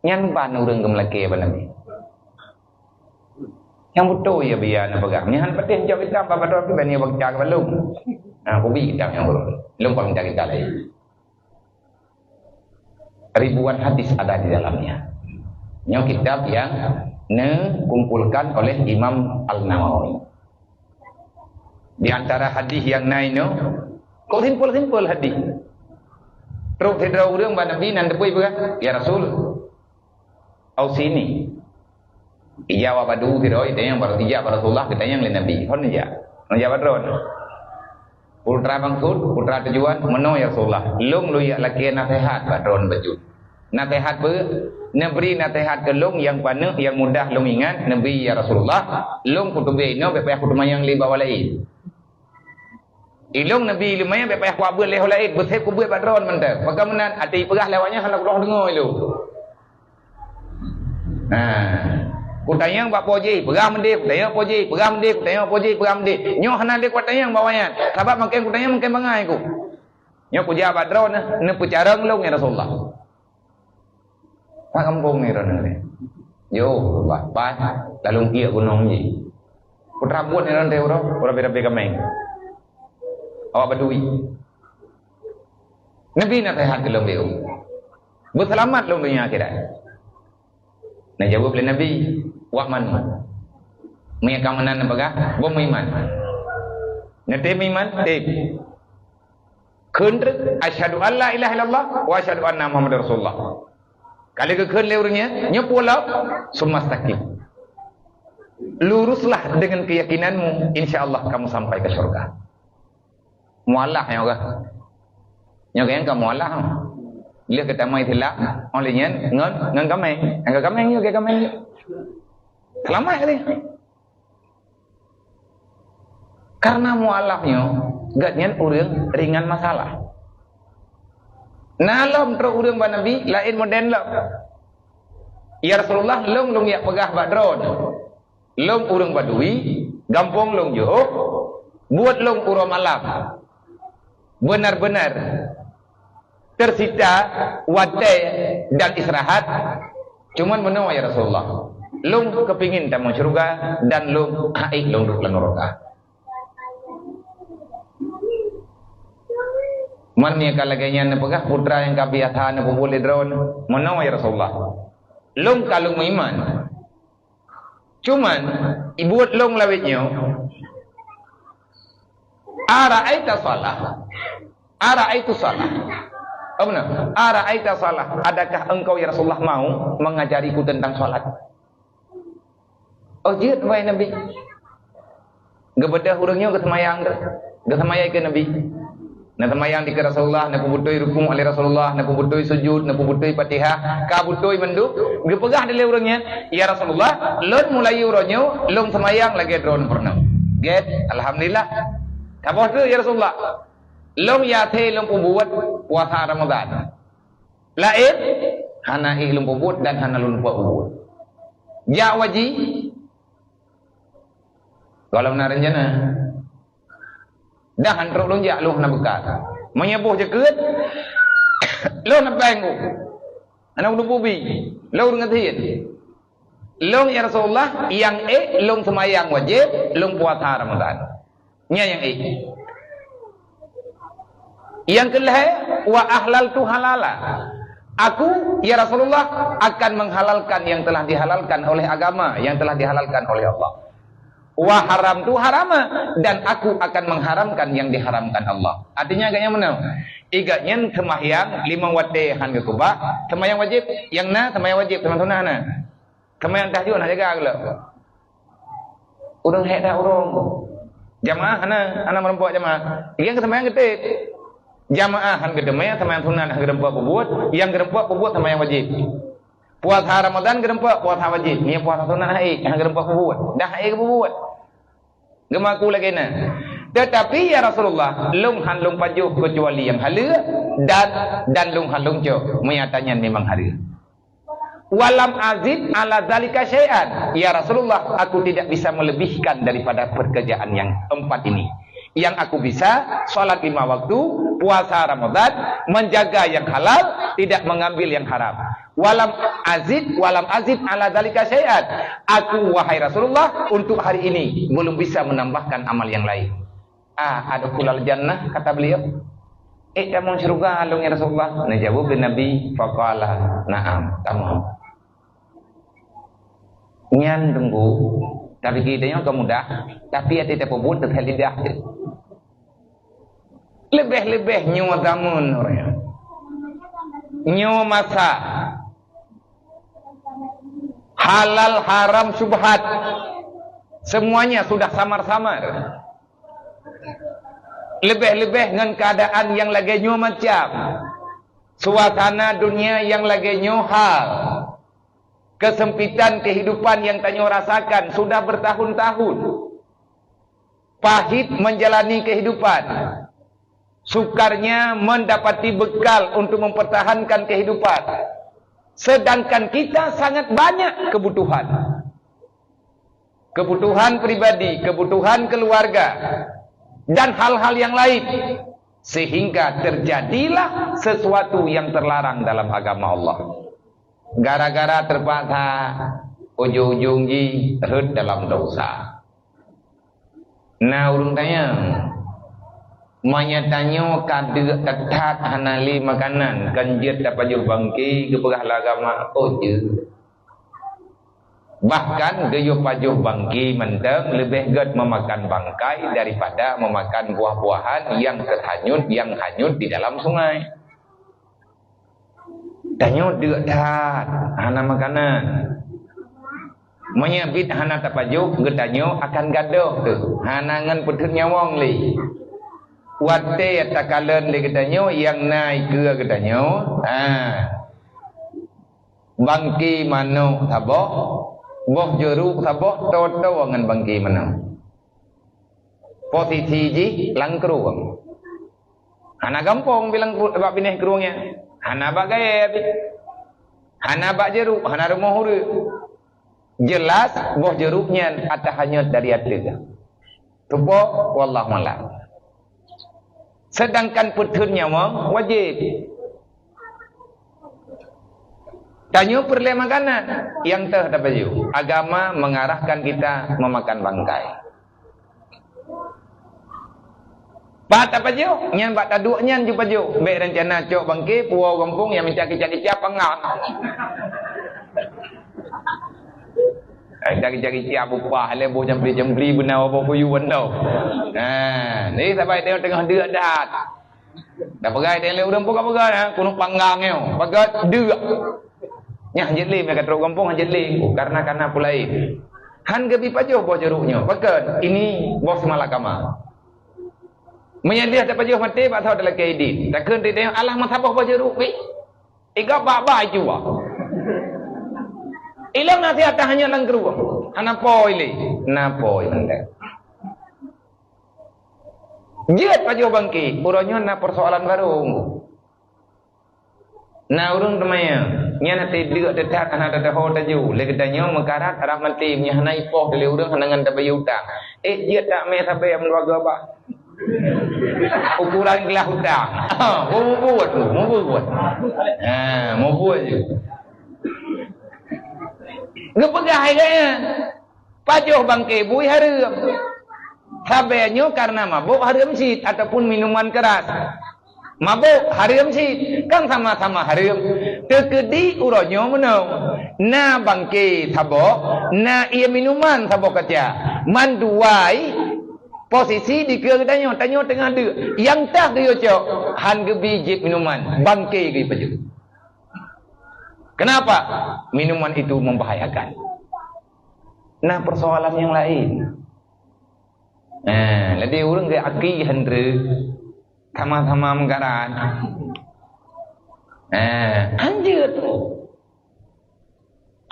Nyan ban ureuëng geumeulakée bak Nabi. Nyang beutôi ya biya neupeugah. Nyan patéh jaweueb kitab bak droe pih ban ya baca keu lôn. Nah, kubi kitab nyang ureuëng. Lôn pang baca kitab laén. Ribuan hadis ada di dalamnya. Nyoe kitab yang neukumpulkan oleh Imam Al-Nawawi. Di antara hadis yang na inoe, kok simpel-simpel hadis. Trok sidroe ureuëng bak Nabi nan teupeu peugah, "Ya Rasul, ausini." Ija awak badu sidroe, itanyong bak, ija bak Rasulullah, geutanyong lé Nabi. Hon ija. Hon ija bak droen. Putra maksud, putra tujuan, meunoe ya Rasulullah. Lôn, lôn jak lakée naseuhat bak droen bacut. Naseuhat peue? Neubri naseuhat keu lôn nyang paneuk nyang mudah lôn ingat, neubri ya Rasulullah. Lôn kuteubiet inoe, bék payah kuteumanyong lé bak awak laén. Ilôn neubri lumayan, bék payah kuabeuet lé ho laén, beusép kubuet bak droen mantong. Pakon meunan, até ipeugah lé awak nyan hana kudoh deungoe ilôn. Nah, kutanyong bak po jih, peugah meudeh, kutanyong po jih, peugah meudeh, kutanyong po jih, peugah meudeh. Nyoe hana lé kuatanyong bak awak nyan, sabab makin kutanyong makin bangai ku. Nyoe kujak bak droen, neupeucarông lôn ya Rasulullah. Bak gampông ni droeneuh. Yo, bah, bah, lalu kiek gunong ji. Putra buet ni droen teuh uroe, uroe bira-bira kameng. Awak Badui. Nabi naseuhat keu lôn beu. Beuseulamat lôn donya akhirat. Neujaweueb lé Nabi, "Wak man." Meunyo ka meunan neupeugah, "Boh meuiman." Neutem meuiman, tem. Kheun treuk, "Asyhadu an la ilaha illallah wa asyhadu anna Muhammadar Rasulullah." Ka lheueh geukheun lé ureuëng nyan, nyoe peue lom, "Summa staqim." Luruslah dengan keyakinanmu, insya Allah kamu sampai ke surga. Mualah nyoe keuh. Nyoe keuh nyang ka mualah. Lheueh geutamong Islam, óh lheueh nyan ngon, ngon kameng. Nyang ka kameng nyoe, ka kameng nyoe. Seulamat kali. Karena mualaf nyoe, gobnyan ureuëng ringan masalah. Na lom trok ureuëng bak Nabi, laén model lom. "Ya Rasulullah, lôn, lôn jak peugah bak droen. Lôn ureuëng Badui, gampông lôn jiôh, buet lôn uroe malam. Benar-benar tersita watée dan istirahat, cuman meunoe ya Rasulullah, lôn keupingin tamong syeuruga dan lôn hana ék lôn duek lam neuraka." Man nyang ka lagée nyan neupeugah putra nyang ka biasa neupeubuet lé droen, meunoe ya Rasulullah, lôn ka lôn meuiman. Cuman, ibuet lôn lawét nyoe, "Ara'aita shalah? Ara'aitu shalah?" Apa na? "Ara'aita shalah? Adakah engkau, ya Rasulullah, mau mengajariku tentang salat?" Oh, jeuet, wahai Nabi. Geubeudôh ureuëng nyoe geuseumayang, geuseumayang keu Nabi. Neuseumayang dikeue Rasulullah, neupeubeutôi rukuk lé Rasulullah, neupeubeutôi sujud, neupeubeutôi Fatihah, ka beutôi mandum. Geupeugah lé ureuëng nyan, "Ya Rasulullah, lôn mulai uroe nyoe lôn seumayang lagée droen peurunoe." Gét, alhamdulillah. Saboh treuk, "Ya Rasulullah, lôn até lôn peubuet puasa Ramadan. Laén hana ék lôn peubuet dan hana lôn peubuet." Jak haji, gohlom na rencana. Dah han trok lôn jak, lôn hana beukal. Meunyoe boh jakeuet, lôn hana péng ku. Hana ulôn pubi, lôn ureuëng gasien. Lôn, ya Rasulullah, nyang ék lôn seumayang wajéb, lôn puasa Ramadan. Nyan nyang ék. Yang kelhèe, "Wa ahlaltu halala." Aku, ya Rasulullah, akan menghalalkan yang telah dihalalkan oleh agama, yang telah dihalalkan oleh Allah. "Wa haramtu harama," dan aku akan mengharamkan yang diharamkan Allah. Artinya agak nyang mana? Igat nyan sembahyang lima watèe han geukeubah, sembahyang wajib, yang na sembahyang wajib, sembahyang sunat na. Keumayan tahajud nak jaga geuh. Ureueng hék that ureueng. Jamaah hana, hana meureumpok jamaah. Nyang keu seumayang geutem. Jamaah han geutem, seumayang sunat han geutem peubuet, nyang geutem peubuet seumayang wajib. Puasa Ramadan geutem puasa wajib, nyang puasa sunat hai han geutem peubuet. Dah hai geubuet. Geumaku lagèe na. Tetapi ya Rasulullah, lôn han lôn pajoh keucuali nyang haleue dan, dan lôn han lôn cok. Meunyo ata nyan memang haleue. "Walam azid ala zalika syai'an." Ya Rasulullah, aku tidak bisa melebihkan daripada pekerjaan yang empat ini. Yang aku bisa, salat lima waktu, puasa Ramadan, menjaga yang halal, tidak mengambil yang haram. "Walam azid, walam azid ala zalika syai'an." Aku, wahai Rasulullah, untuk hari ini belum bisa menambahkan amal yang lain. "A adkhulal jannah?" kata beliau. "Ék tamong syeuruga lôn, ya Rasulullah?" Neujaweueb lé Nabi, faqala, "Na'am, tamong." Nyan teungku, tapi kita nyoe ka mudah, tapi até tapeubuet teuka lidah. Leubeh-leubeh nyoe zaman, nyoe masa. Halal, haram, syubhat, semuanya sudah samar-samar. Leubeh-leubeh ngon keuadaan nyang lagèe nyoe macam, suasana dunia nyang lagèe nyoe hal, keusempitan keuhidupan nyang tanyoe rasakan sudah beutahun-tahun. Pahit menjalani kehidupan, sukarnya mendapati bekal untuk mempertahankan kehidupan, sedangkan kita sangat banyak kebutuhan. Kebutuhan pribadi, kebutuhan keluarga, dan hal-hal yang lain, sehingga terjadilah sesuatu yang terlarang dalam agama Allah. Gara-gara terpaksa, ujong-ujong jih rhot dalam dosa. Na ureueng tanyong, meunyo tanyoe ka deuk that-that hana lé makanan, kon jeuet tapajoh bangke, geupeugah lé agama, oh jeuet. Bahkan geuyue pajoh bangke mantong leubeh gèt meumakan bangkai daripada meumakan buah-buahan nyang teuhanyut, nyang hanyut di dalam sungai. Tanyoe deuk that, hana makanan. Meunyo biet hana tapajoh, geutanyoe akan gadôh teuh, hana ngon peuteut nyawöng lé. Watèe takalon lé geutanyoe nyang na ikeue geutanyoe, ha. Bangke manok saboh, boh jeuruk saboh, toe-toe ngon bangke manok. Posisi jih lam krueng. Hana gampông bilang bak binéh krueng nyan. Hana bak gayèe pih. Hana bak jeuruk, hana rumoh ureueng. Jelas boh jeuruk nyan ata hanyut dari ateueh. Tupo, wallahu a'lam. Sedangkan peuteun nyawöng wajéb. Tanyoe peureulèe makanan nyang teuh tapajoh. Agama mengarahkan kita memakan bangkai. Pat tapajoh, nyan bak taduek nyan jipajoh. Bèk rencana cok bangke, puwoe gampông nyang mita kicap-kicap panggah. Mita kicap-kicap bupah lé boh jambri-jambri beuna boh kuyu bandum. Ha, ni sabai teungoh deuk that. Dak peugah lé ureueng peugah-peugah, ha, kunong panggang nyoe, peugah deuk. Nyan jeuet lé, meuka trok gampông jeuet lé, karena kana pulai. Han geubi pajoh boh jeuruk nyoe, pakon ini boh seumalakama. Meunyo lheueh tapajoh maté bak saboh talakèe idin, takheun teudeungoe alah meusaboh boh jeuruk pih. Iga bak-bak cuba. Ilong nasihat hanya lam krueng. Hana poi lé. Na poi mantong. Jeuet pajoh bangke, uroe nyoe na persoalan baru. Na ureueng teumanyong, nyan até deuk teutat hana teuho taju. Lé geutanyoe meukarat rab maté, meunyo hana ipoh lé ureueng hana ngon tabayeue utang. Eh, jeuet tak mé sabe meuluwa geuba? Ukuran gelah utang. Ha, mubuet, mubuet. Ha, mubuet je. Geupeugah hai gaya. Pajoh bangke bui hareuem. Sabe nyoe karena mabök hareuem cit ataupun minuman keras. Mabök hareuem cit, kan sama-sama hareuem. Teukeudi uroe nyoe meunoe, na bangke saboh, na ié minuman saboh kaca. Mandua posisi dikeue geutanyoe, tanyoe teungoh deuk. Nyang teuh geuyue cok, han geubi jieb minuman, bangke geupajoh. Kenapa? Minuman itu membahayakan. Nah, persoalan yang lain. Nah, jadi ureuëng geuaki hendre sama-sama meugaran. Nah, anjir tu.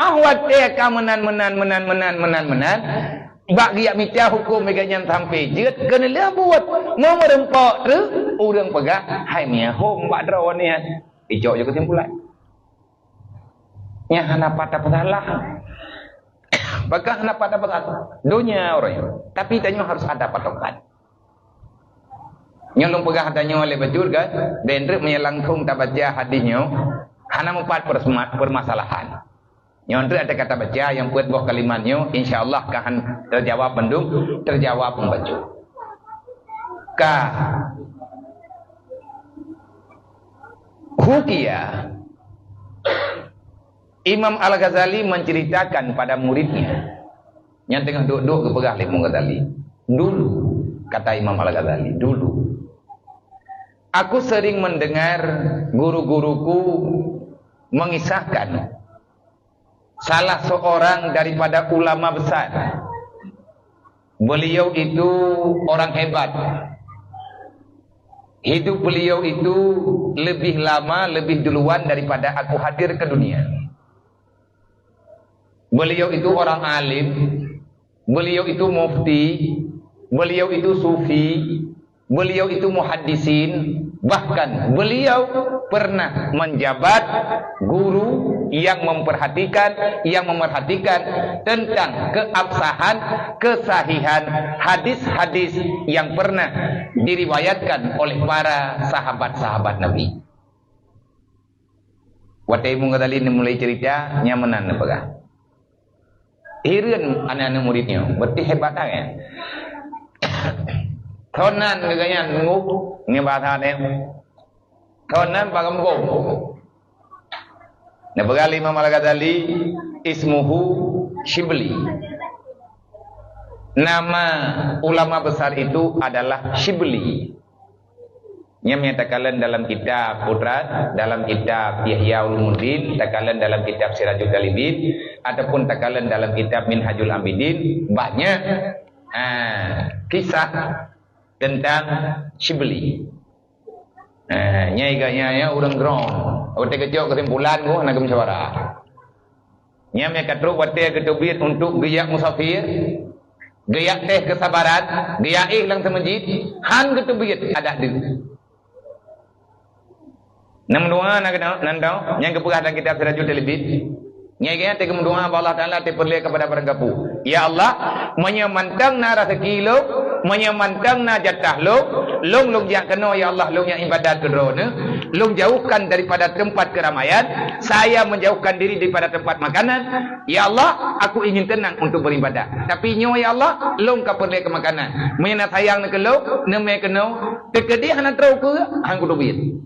Ah, watée ka meunan, meunan, meunan, meunan, meunan, meunan. Bak geujak mita huköm meuganyan sampai jeuet keuneulheueh buet. Meumeureumpok treuk, ureuëng peugah, "Hai mia hom bak droe nyan." Icok je keusimpulan. Nyan hana pat tapeusalah. Pakon hana pat tapeusalah? Donya orang. Tapi tanyoe harus ada patokan. Nyoe lôn peugah tanyoe lé bacut kan, dan treuk meunyoe langsung tabaca hadis nyoe, hana mupat persema-, permasalahan. Nyoe treuk ada kata baca nyang peuet boh kalimat nyoe, insya Allah ka han terjawab bandum, terjawab membaca. Ka hukia Imam Al-Ghazali menceritakan pada muridnya, nyang teungoh duek-duek geupeugah lé Imam Ghazali, "Dulu," kata Imam Al-Ghazali, "dulu aku sering mendengar guru-guruku mengisahkan salah seorang daripada ulama besar. Beliau itu orang hebat. Hidup beliau itu lebih lama, lebih duluan daripada aku hadir ke dunia. Beliau itu orang alim, beliau itu mufti, beliau itu sufi, beliau itu muhaddisin, bahkan beliau pernah menjabat guru yang memperhatikan, yang memerhatikan tentang keabsahan, kesahihan hadis-hadis yang pernah diriwayatkan oleh para sahabat-sahabat Nabi." Watée Imam Ghazali mulai cerita, nyan meunan neupeugah. Hireuen aneuk-aneuk murid nyoe, berarti hebat sangat. Tonan geuganyan ngup, nyoe bahasa nyoe. Tonan bagambong. Neupeugah lé Imam Al-Ghazali, "Ismuhu Shibli." Nama ulama besar itu adalah Shibli. Nyan nyang takalon dalam kitab Qudrat, dalam kitab Ihya Ulumuddin, takalon dalam kitab Sirajul Talibin, ataupun takalon dalam kitab Minhajul Abidin, banyak, ha, kisah tentang Shibli. Ha, nyai gak nyai ureuëng ground. Watée geucok kesimpulan, hana geumusyawarah. Nyan meuka trok watée geuteubiet untuk geujak musafir, geujak tes kesabaran, geujak éh lam seumeujid, han geuteubiet adak deuh. Nyan meudoa na keunoe, nan dong, nyang geupeugah dalam kitab Sirajul Talibin. Nyai geuh teuka meudoa bak Allah Taala teupeureulee kepada barang gapu. Ya Allah, meunyoe mantong na raseuki lôn, meunyoe mantong na jatah lôn, lôn lôn jak keunoe ya Allah, lôn jak ibadat keu Droeneuh, lôn jauhkan daripada tempat keramaian, saya menjauhkan diri daripada tempat makanan. Ya Allah, aku ingin tenang untuk beribadah. Tapi nyoe ya Allah, lôn ka peureulée keu makanan. Meunyoe na sayang neuh keu lôn, neumé keunoe, teukeudi hana troh keu, han kuteubiet.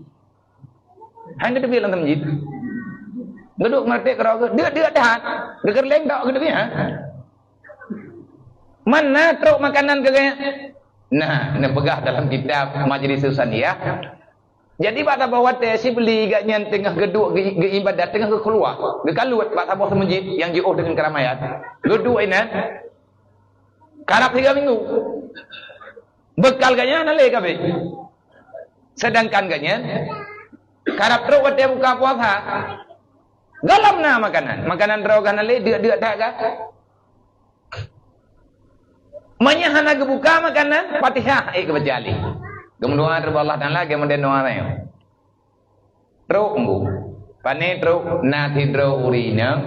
Han geuteubiet lam seumeujid. Geuduek meuratéb keudroe geuh, deuk-deuk that. Geukeureuléng tok geuteubiet, ha? Mana trok makanan keu geuh? Nah, neupeugah dalam kitab Majlis Susaniyah. Jadi bak saboh watée Shibli geuh nyan teungoh geuduek geu-, geuibadat, teungoh geukeuluwa, geukaluet bak saboh seumeujid nyang jiôh deungon keramaian. Geuduek inan. Karab tiga minggu. Beukal geuh nyan hana lé kabeh. Sedangkan geuh nyan karab trok watée buka puasa. Gohlom na makanan. Makanan droe geuh hana lé, deuk-deuk that geuh. Meunyoe hana geubuka makanan, Fatihah ék geubaca lé. Geumeudoa teubah Allah Taala, geumeudoa doa nyoe. Trok ngu. Pane trok na sidroe ureuëng inong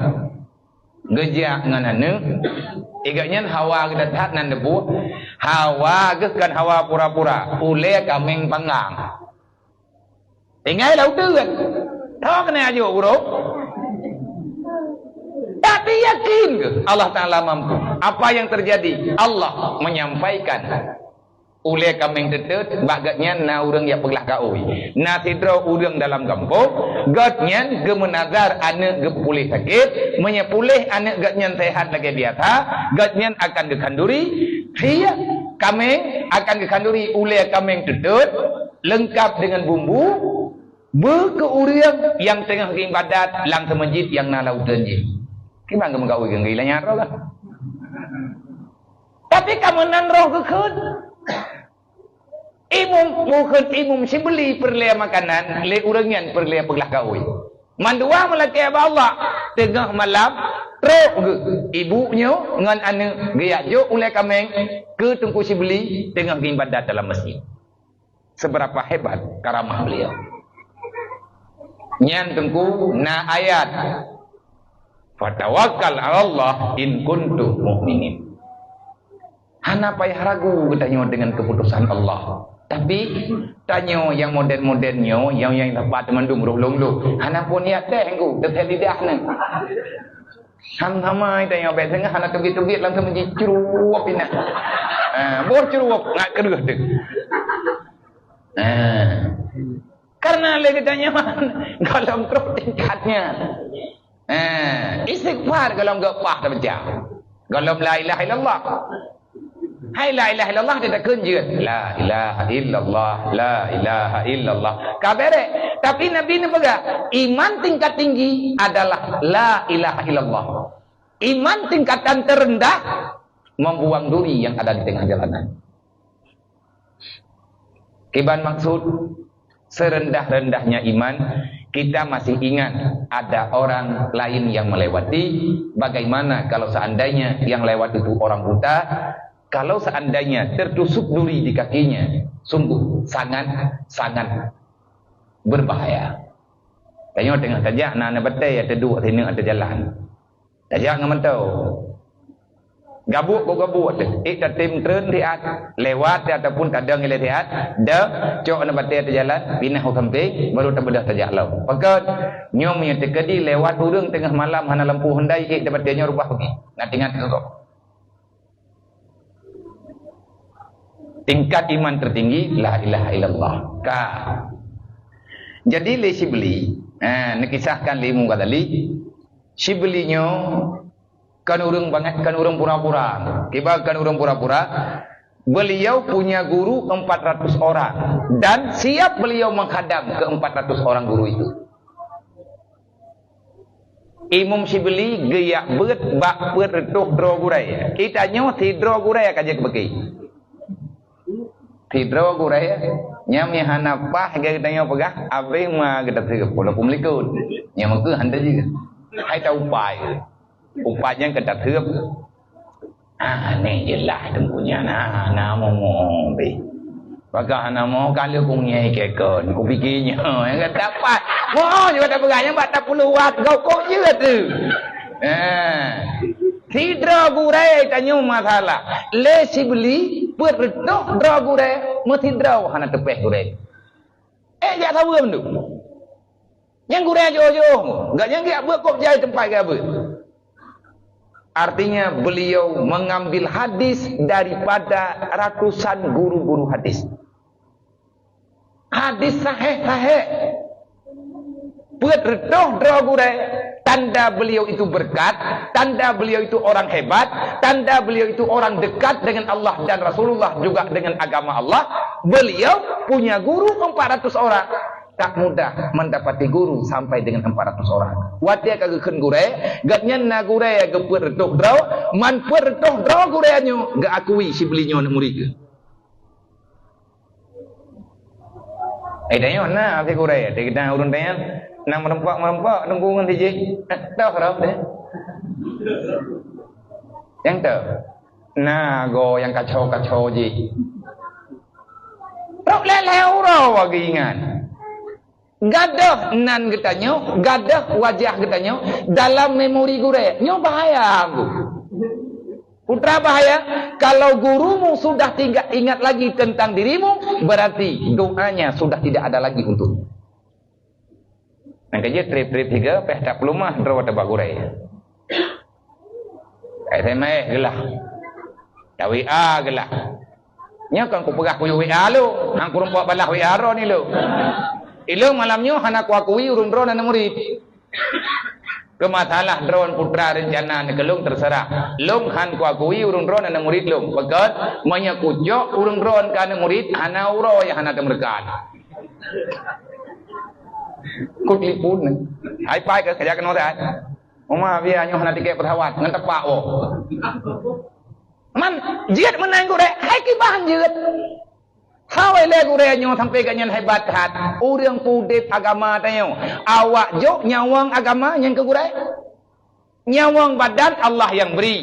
geujak ngon aneuk. Igak nyan hawa geuda that nan deubuek. Hawa geuh kan hawa pura-pura. Ulée kaméng panggang. Tinggai lam uteuen. Tho keuneuk ajok uroe. Tapi yakin geuh Allah Taala mampu. Apa yang terjadi? Allah menyampaikan. Ulée kaméng teutot, bak gobnyan na ureuëng nyang peuglah kaôi. Na sidroe ureuëng dalam gampông, gobnyan geumeunazar aneuëk geupuléh sakét, meunyoe puléh aneuëk gobnyan seuhat lagée biasa, gobnyan akan geukhanduri, si kaméng akan geukhanduri ulée kaméng teutot, leungkab deungon bumbu, beu keu ureuëng nyang teungoh geuibadat lam seumeujid nyang na lam uteuen jih. Kiban geumeukaôi geunggui lanyat roh kah? Tapi ka meunan roh geukheun. Imum, bukon imum Sibli peureulée makanan, lé ureuëng nyan peureulée peuglah kaôi. Mandua meulakée bak Allah, teungoh malam, trok geuh. Ibu nyoe ngon aneuëk geujak jok ulée kaméng keu Teungku Sibli teungoh geuibadat dalam masjid. Seberapa hebat karamah beliau. Nyan Teungku na ayat, "Fatawakkal 'alallah in kuntum mu'minin." Hana payah ragu geutanyoe deungon keuputosan Allah. Tapi tanyoe nyang modern-modern nyoe, nyang, nyang teumpat mandum roh lôn-lôn, hana pun niat teh Teungku, teuthèe lidah nyoe. Sama-sama tanyoe bék teungoh hana teubiet-teubiet langsung jicurup inah. Ha, boh curup ngat keureuh teuh. Ha. Karena lé geutanyoe gohlom trok tingkat nyan. Ha, istighfar gohlom geupaih teubaca. Gohlom la ilaha illallah. Hai la ilaha illallah teutakheun jeuet. La ilaha illallah, la ilaha illallah. Ka berek. Tapi Nabi neupeugah, iman tingkat tinggi adalah la ilaha illallah. Iman tingkatan terendah membuang duri yang ada di tengah jalanan. Kiban maksud, serendah-rendahnya iman, kita masih ingat ada orang lain yang melewati. Bagaimana kalau seandainya yang lewat itu orang buta? Kalau seandainya tertusuk duri di kakinya, sungguh sangat-sangat berbahaya. Tanyoe teungoh tajak na aneuk batée nyang teuduek sineuk ateueh jalan. Tajak ngon mantong. Gabuek keu gabuek teuh. Ék tatem treun siat, lewat ataupun tadong ilée siat, deuh, cok aneuk batée ateueh jalan, pinah u sampéng, baru tabeudôh tajak lom. Pakon? Nyoe meunyoe teukeudi lewat ureuëng teungoh malam hana lampu hondai, ék aneuk batée nyoe rubah beugét. Na teuingat keu gob. Tingkat iman tertinggi, la ilaha illallah. Ka. Jadi lé Sibli, ha, neukisahkan lé Imam Ghazali, Sibli nyoe kan ureuëng bangai, kan ureuëng pura-pura. Kiban kan ureuëng pura-pura, beliau punya guru empat ratus orang dan siap beliau menghadam ke empat ratus orang guru itu. Imum Sibli geujak beuet bak peuet reutôh droe gurée. Geutanyoe sidroe gurée ka jeuet keu beuki. Sidroe gurée, nyang meuhana paih geutanyoe peugah, abéh ma geutateupeue lakum likot. Nyang meukeue hana jeuet. Hai ta upai. Upai nyang ka tateupeue. Ah, ni jeulaih teungku nyan. Ah, na moe-moe beh. Bagaih na moe ka lheueh kunyai keu kon. Kupike nyoe nyang ka tapat. Moe juga tapeugah nyang bak tapuluh watt gokok je tu. Ah. Sidroe gurée tanyoe masalah. Lé Sibli peuet reutôh droe gurée, meusidroe hana teupéh gurée. Eh, jak saweue mandum. Nyang gurée joh-joh, gak nyang geujak beuet kôb jai teumpat geujak beuet. Artinya, beliau mengambil hadis daripada ratusan guru-guru hadis. Hadis sahih-sahih. Peuet reutôh droe gurée, tanda beliau itu berkat, tanda beliau itu orang hebat, tanda beliau itu orang dekat dengan Allah dan Rasulullah, juga dengan agama Allah. Beliau punya guru empat ratus orang. Tak mudah mendapati guru sampai dengan empat ratus orang. Watée ka geukheun gurée, gobnyan na gurée geupeuet reutôh droe, man peuet reutôh droe gurée nyoe geuakui Sibli nyoe aneuk murit geuh. Eh, tanyoe na até gurée, di geutanyoe ureuëng tanyoe, na meureumpok-meureumpok teungku ngon si jih. Eh, toh roh deh. Nyang toh. Na goe nyang kaco-kaco jih. Rot lhée-lhée uroe geuingat. Gadôh nan geutanyoe, gadôh wajah geutanyoe dalam memori gurée. Nyoe bahaya, Teungku. Putra bahaya, kalau gurumu sudah tidak ingat lagi tentang dirimu, berarti doanya sudah tidak ada lagi untukmu. Nyang keujeuet treb-treb sigoe, pih tapeuleumah droe teuh bak gurée. S M S geulah. Ta W A geulah. Nyoe kan kupeugah kuyue W A lôn, han kureumpok balah W A droeneuh lôn. Ilôn malam nyoe hana kuakui ureuëng droeneuh aneuk murit. Keu masalah droeneuh putra reuncana neuh keu lôn, terserah. Lôn han kuakui ureuëng droeneuh aneuk murit lôn. Pakon, meunyoe kucok ureuëng droeneuh keu aneuk murit, hana uroe nyang hana teumeureukat. Kutelepon. Hai pai ka, ka jak keunoe that. Uma, biaya nyoe hana tiket pesawat, ngon tepak woe. Man, jeuet meunan gurée, hai kiban jeuet. Hawai lé gurée nyoe sampai geuh nyan hebat that. Ureuëng peudeb agama tanyoe, awak jok nyawöng agama nyan keu gurée. Nyawöng badan Allah nyang bri.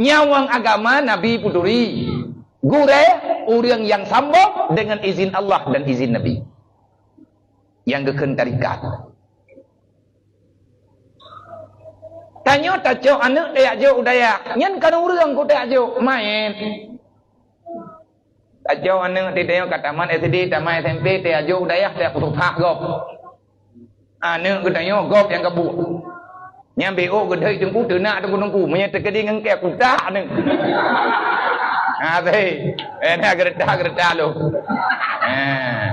Nyawöng agama Nabi peuturi. Gurée ureuëng nyang sambong deungon izin Allah dan izin Nabi. Nyang geukheun tarekat. Tanyoe tacok aneuk tajak jok u dayah, nyan kon ureuëng ku tajak jok, maén. Tacok aneuk di tanyoe ka tamat S D, tamat S M P, tajak jok u dayah, tajak peususah gob. Aneuk geutanyoe gob nyang ka buet. Nyang B O geudhai teungku, teunak teungku-teungku, meunyoe teukeudi ngon kée kutak aneuk. Ha, teuh. Eh, na geureutah-geureutah lôn. Eh.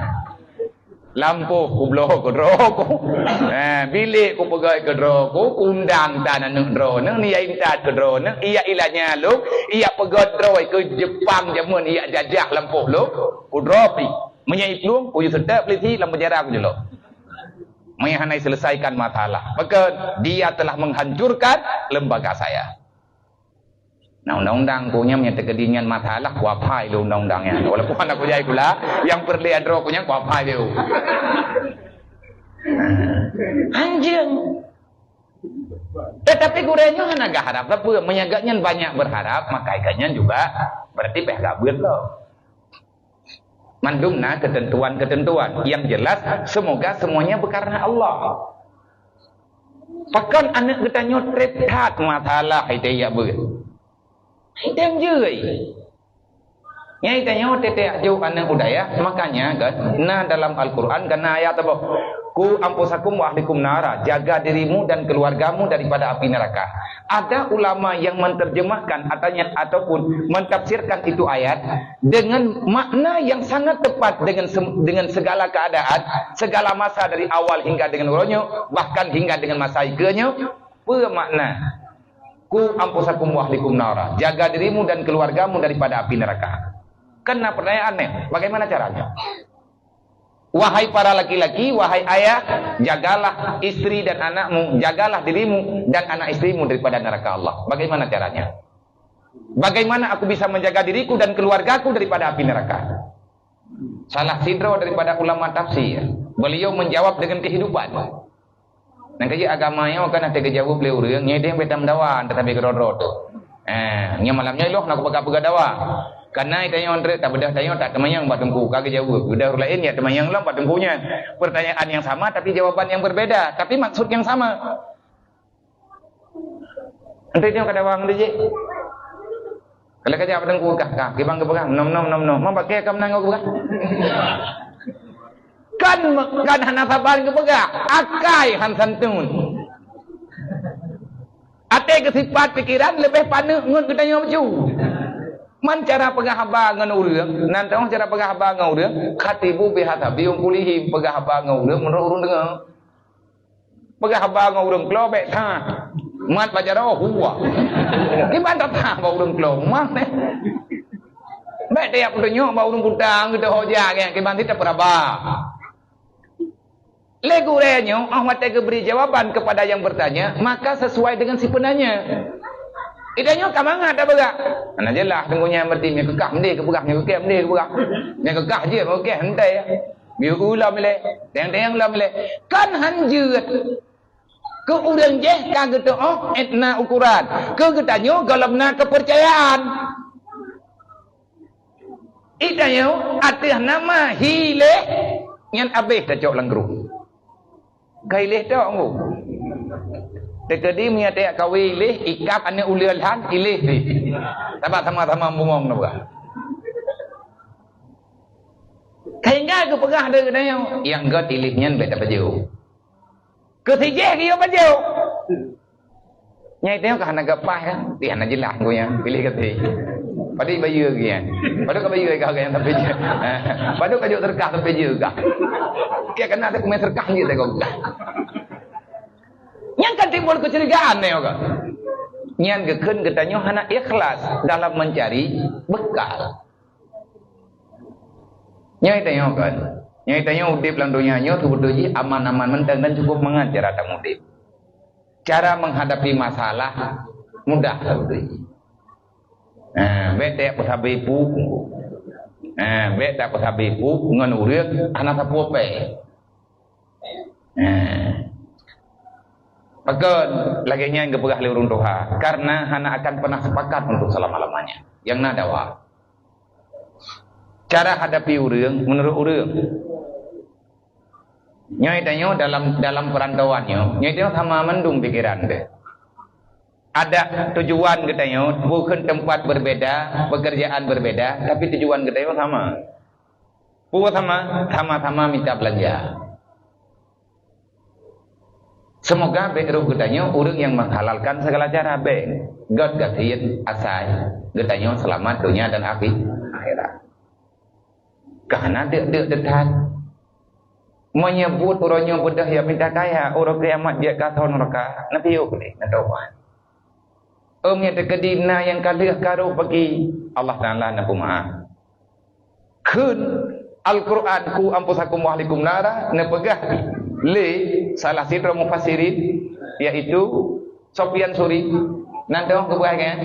Lampôh kubloe keu droe ku. Eh, bilék kupeugöt keu droe ku, kuundang tan aneuk droeneuh, neujak intat keu droeneuh, ijak ilanya lôn, ijak peugöt droe keu Jepang jameun, ijak jajah lampôh lôn, kudroe pih. Meunyoe iplueng, kuyue seutôt polisi lam penjara kujulok. Meunyoe hana iselesaikan masalah. Maka dia telah menghancurkan lembaga saya. Nah, undang-undang ku nyan nyang teukeudi nyan masalah, kuaphai lé undang-undang nyan. Walaupun hana kujai kula, nyang peureulée droe ku nyan kuaphai lé. Anjeung. Tetapi gurée nyoe hana geuharab sapeue. Meunyoe gobnyan banyak berharap, maka gobnyan juga berarti pih gabeuet lom. Mandum na ketentuan-ketentuan. Yang jelas, semoga semuanya berkarena Allah. Pakon aneuk geutanyoe treb that masalah hai teuh jak beuet. Hai teuh jeuet. Nyang tanyoe teuh jak jok aneuk u dayah, makanya kan, na dalam Al-Quran kan na ayat apa? "Qu anfusakum wa ahlikum nara," jaga dirimu dan keluargamu daripada api neraka. Ada ulama yang menerjemahkan atanya, ataupun mentafsirkan itu ayat dengan makna yang sangat tepat dengan sem-, dengan segala keadaan, segala masa dari awal hingga dengan uroe nyoe, bahkan hingga dengan masa ikeu nyoe. Peue makna? "Qu anfusakum wa ahlikum nara." Jaga dirimu dan keluargamu daripada api neraka. Kan na pertanyaan nyoe, bagaimana caranya? Wahai para laki-laki, wahai ayah, jagalah istri dan anakmu, jagalah dirimu dan anak istrimu daripada neraka Allah. Bagaimana caranya? Bagaimana aku bisa menjaga diriku dan keluargaku daripada api neraka? Salah sidroe daripada ulama tafsir, beliau menjawab dengan kehidupan. Nyang keu jeuet agama nyoe kan até geujaweueb lé ureuëng, nyan idéh beta meudawa, teutabé keudroe-droe tu. Eh, nyoe malam nyoe lôn hana kupeugah-peugah dawa. Kareuna tanyoe treuk tabeudoh tanyoe tak teumanyong bak teungku, ka geujaweueb. Beudoh ureuëng laén ya teumanyong lom bak teungku nyan. Pertanyaan yang sama tapi jawaban yang berbeda, tapi maksud yang sama. Enteuk nyoe ka dawa ngon dijek. Kalau ka jak bak teungku kah, kah, kiban geupeugah, nom, nom, nom, nom. Mambak kée ka meunan geupeugah. Kan, kan hana saban geupeugah, akai han santun. Até geusipat pikeran leubeh paneuk ngon geutanyoe bacut. Man cara peugah haba ngon ureuëng, nan teuh cara peugah haba ngon ureuëng, khatibu bihasabi uqulihim, peugah haba ngon ureuëng meunurot ureuëng deungoe. Peugah haba ngon ureuëng klo bék that. Mat bak jaroe huwa. Kiban that bak ureuëng klo. Mat, eh. Bék tajak peutunyok bak ureuëng buta, geudoh hoja, kan? Kiban sit tapeuraba. Lé gurée nyoe, oh watée geubri jawaban kepada yang bertanya, maka sesuai dengan si penanya. Ida nyoe ka mangat dah beugah. Hana jeulaih teungku nyan, berarti nyoe keukah mendeh geupeugah, nyoe keukah mendeh geupeugah. Nyoe keukah jeuet, oke, hentei. Bieu lom ilée, teng-teng lom ilée. Kan han jeuet. Keu ureuëng jéh ka geuteuôh étna ukuran. Keu geutanyoe gohlom na keupeurcayaan. Itanyoe ateueh nama hi leh nyan abéh tacok lam grup. Ka ileh tok ngu. Teukeudi meunyoe tajak kawé ileh, ikab aneuk uleue lhan ileh deh. Sabab sama-sama bungong neupeugah. Sehingga geupeugah lé geutanyoe, nyang gét ileh nyan bék tapajoh. Keu si jéh geuyue pajoh. Nyang itanyoe ka hana geupaih kan? Di hana jeulaih geuh nyan, piléh geutanyoe. Padahai bayeue geuh nyan. Padahai ka bayeue geuh nyang tapi jeuet. Padahai ka jok seudeukah tapi jeuet geuh. Keu keunan teukeumai seudeukah jeuet teuh geuh. Nyan kan timbul keucurigaan nyoe kan. Nyan geukheun geutanyoe hana ikhlas dalam mencari bekal. Nyoe tanyoe kan. Nyoe tanyoe udeb lam donya nyoe seubeutôi jih aman-aman mantong dan cukup mangat cara tamudeb. Cara menghadapi masalah mudah seubeutôi jih. Ha, bèk tapeusabe pu. Ha, bèk tapeusabe pu ngon ureueng hana sapeue pèng. Ha. Pakon lagèe nyan geupeugah lé ureueng tuha, karena hana akan pernah sepakat untuk selama-lamanya. Nyang na dawa. Cara hadapi ureueng meunurot ureueng. Nyoe tanyoe dalam, dalam perantauan nyoe, nyoe tanyoe sama mandum pikiran teuh. Ada tujuan geutanyoe, bukan tempat berbeda, pekerjaan berbeda, tapi tujuan geutanyoe sama. Peue sama? Sama-sama mita beulanja. Seumoga bèk roh geutanyoe ureueng nyang menghalalkan segala cara, bèk. Göt gasien asai geutanyoe seulamat donya dan akhi-, akhirat. Ka hana deuk-deuk teutat. Meunyoe buet uroe nyoe beudôh jak mita kaya, uroe kiamat jeuet ka thon raka, neupiôh lé, neutaubat. Ôm nyang teukeudi na nyang ka lheueh ka rôh bagi, Allah Taala neupeumaáf. Kheun Al-Qur'an, "Qu anfusakum wa ahlikum nara," neupeugah lé salah sidroe mufassirin, yaitu Sufyan Tsauri. Nan teuh geupeugah nyan,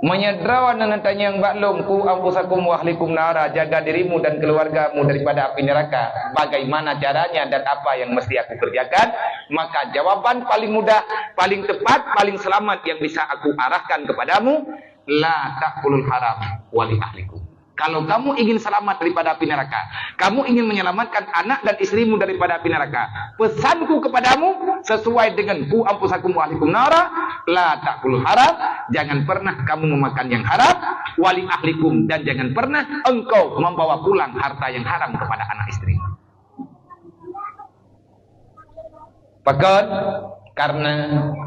"Meunyoe droeneuh neutanyong bak lôn, 'Qu anfusakum wa ahlikum nara,' jaga dirimu dan keluargamu daripada api neraka, bagaimana caranya dan apa yang mesti aku kerjakan?' Maka jawaban paling mudah, paling tepat, paling selamat yang bisa aku arahkan kepadamu, 'La ta'kulul haram wa li ahlikum.' Kalau kamu ingin selamat daripada api neraka, kamu ingin menyelamatkan anak dan istrimu daripada api neraka, pesanku kepadamu sesuai dengan 'Qu anfusakum wa ahlikum nara,' la ta'kulul haram, jangan pernah kamu memakan yang haram, wa li ahlikum, dan jangan pernah engkau membawa pulang harta yang haram kepada anak istri." Pakon? Karena